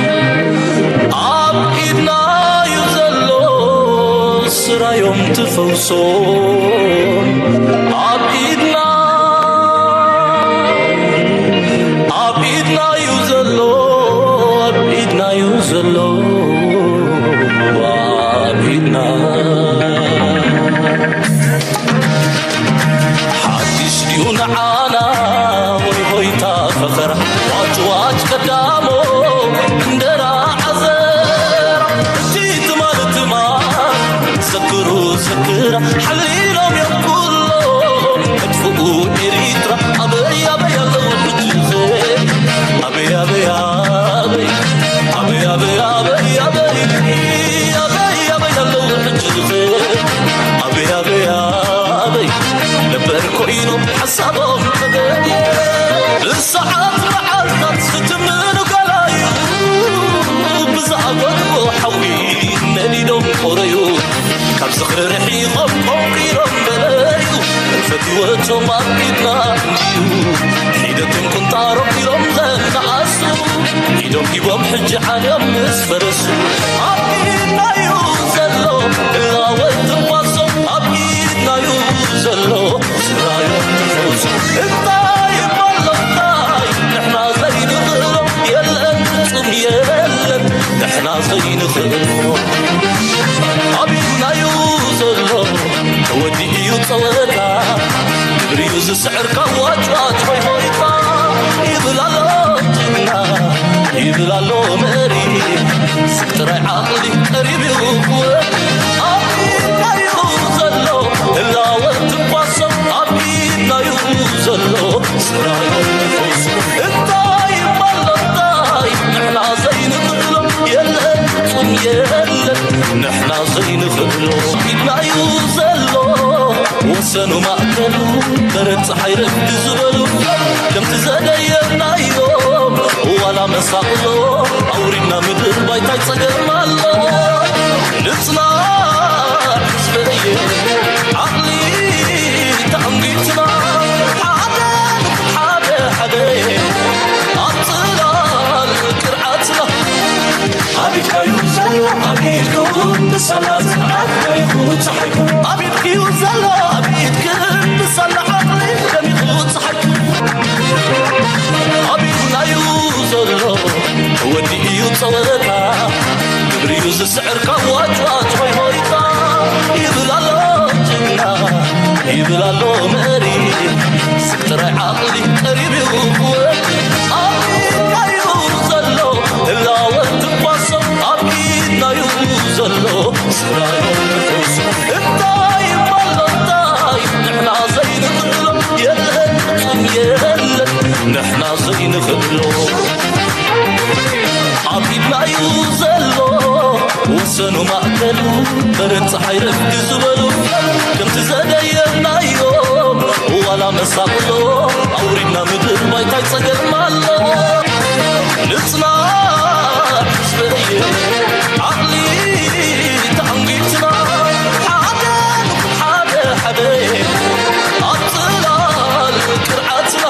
ኣብ ኢድና እዩ ዘሎ ስራዮም ትፈውሶም ኣብ ኢድና ኣብ ኢድና እዩ ዘሎ ኣብ ኢድና እዩ ዘሎ ኣብ ኢድና ሓድሽ ድዩ ንዓና ወይ ሆይታ ፈኸራ ዋጭ ዋጭ ቀዳሞ እንደራ ዓዘራ እቲ ትማል ትማል ዘክሩ ዘክራ ሓሊሎም እዮም ኩሎም መጥፍኡ ኤሪትራ ኣበይ ኣበይ ኣለዉ ሕጂ ኣበይ ኣበይ ኣበይ ኣበይ ኣበይ ኣበይ ኣበይ ኣበይ ኣበይ ኣለዉ ሕጂ ኣበይ ኣበይ ኣበይ ነበር ኮይኖም ሓሳቦም ተገድየ ብሰዓት መዓልታት ዝትምኑ ገላዩ ብዛዕባ ዝኽሪ ርሒቖም ቆንቂሮም በለዩ፣ ፈትወቶም ኣብ ኢድና እንድዩ። ሒደቶም ቁንጣሮም ኢሎም ዘነኣሱ፣ ኢዶም ሂቦም ሕጂ ዓንዮም ምስ ፈረሱ። ኣብ ኢድናዩ ዘሎ ህላወ ትንፋሶም፣ ኣብ ኢድናዩ ዘሎ ስራዮም ትንፋሶ። እንታይ እሞ ኣሎ እንታይ ንሕና ዘይንኽእሎ፣ የለን ፍጹም የለን ንሕና ዘይንኽእሎ። ኣብ ኢድናዩ ዘሎ ተወዲኡ እዩ ጸወታ፣ ግብሪዩ ዝስዕር ካብ ዋጭዋጭ ሆይ ሆይታ። ይብል ኣሎ ጅግና፣ ይብል ኣሎ መሪ፣ ስቅ ጥራይ ዓቕሊ ቀሪቡ ክወሪ። ኣብ ኢድናዩ ዘሎ ህላወ ትንፋሶም፣ ኣብ ኢድናዩ ዘሎ ስራዮም ትንፋሶም። እንታይ እሞ ኣሎ እንታይ ንሕና ዘይንኽእሎ፣ የለን ፍጹም የለን ንሕና ዘይንኽእሎ። ኢድናዩ ዘሎ ወሰኑ ማእከሉ፣ በረድ ጸሓይ ረፍዲ ዝበሉ፣ ከምቲ ዘደየብናዮ ዋላ መሳቕሎ፣ ኣውሪድና ምድር ባይታይ ጸገም ኣሎ። ንጽናዕ ህዝበየ፣ ዓቕሊ ተዓንጊትና፣ ሓደ ንኹን ሓደ ሓደ፣ ኣብ ጽላል ቅርዓትና። ኣብ ኢድካዩ ዘሎ ኣብ ኢድኩም፣ ብሰላም ጽንዓት ደሚቑ ጸሓይኩም። ኣብ ኢድክዩ ዘሎ ኣብ ኢድክን፣ ብሳላ ዓቕሊ ደሚቑ ጸሓይኩም። ኣብ ኢድናዩ ዘሎ ተወዲኡ እዩ ጸወታ፣ ግብሪዩ ዝስዕር ካብ ዋጭዋጭ ሆይ ሆይታ። ይብል ኣሎ ጅግና፣ ይብል ኣሎ መሪ፣ ስቅ ጥራይ ዓቕሊ ቀሪቡ ክወሪ። ኣብ ኢድናዩ ዘሎ ህላወ ትንፋሶም፣ ኣብ ኢድናዩ ዘሎ ስራዮም ትንፋሶም። እንታይ እሞ ኣሎ እንታይ ንሕና ዘይንኽእሎ፣ የለን ፍጹም የለን ንሕና ዘይንኽእሎ። ኣብ ኢድናዩ ዘሎ ወሰኑ ማእከሉ፣ በረድ ጸሓይ ረፍዲ ዝበሉ፣ ከምቲ ዘደየብናዮ ዋላ መሳቕሎ፣ ኣውሪድና ምድር ባይታይ ጸገም ኣሎ። ንጽናዕ ህዝበየ፣ ዓቕሊ ተዓንጊትና፣ ሓደ ንኹን ሓደ ሓደ፣ ኣብ ጽላል ቅርዓትና።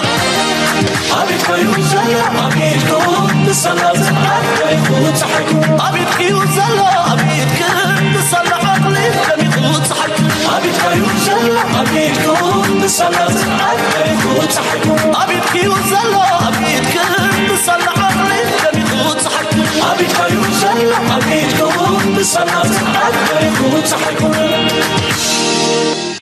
ኣብ ኢድካዩ ዘሎ ኣብ ኢድኩም፣ ብሰላም ጽንዓት ደሚቑ ጸሓይኩም። ኣብ ኢድክዩ ዘሎ ኣብ ኢድክን፣ ብሳላ ዓቕሊ ደሚቑ ጸሓይኩም። ኣብ ኢድካዩ ዘሎ ኣብ ኢድኩም፣ ብሳላ ጽንዓት ደሚቑ ጸሓይኩም። ኣብ ኢድክዩ ዘሎ ኣብ ኢድክን፣ ብሳላ ዓቕሊ ደሚቑ ጸሓይኩም። ኣብ ኢድካዩ ዘሎ ኣብ ኢድኩም፣ ብሳላ ጽንዓት ደሚቑ ጸሓይኩም።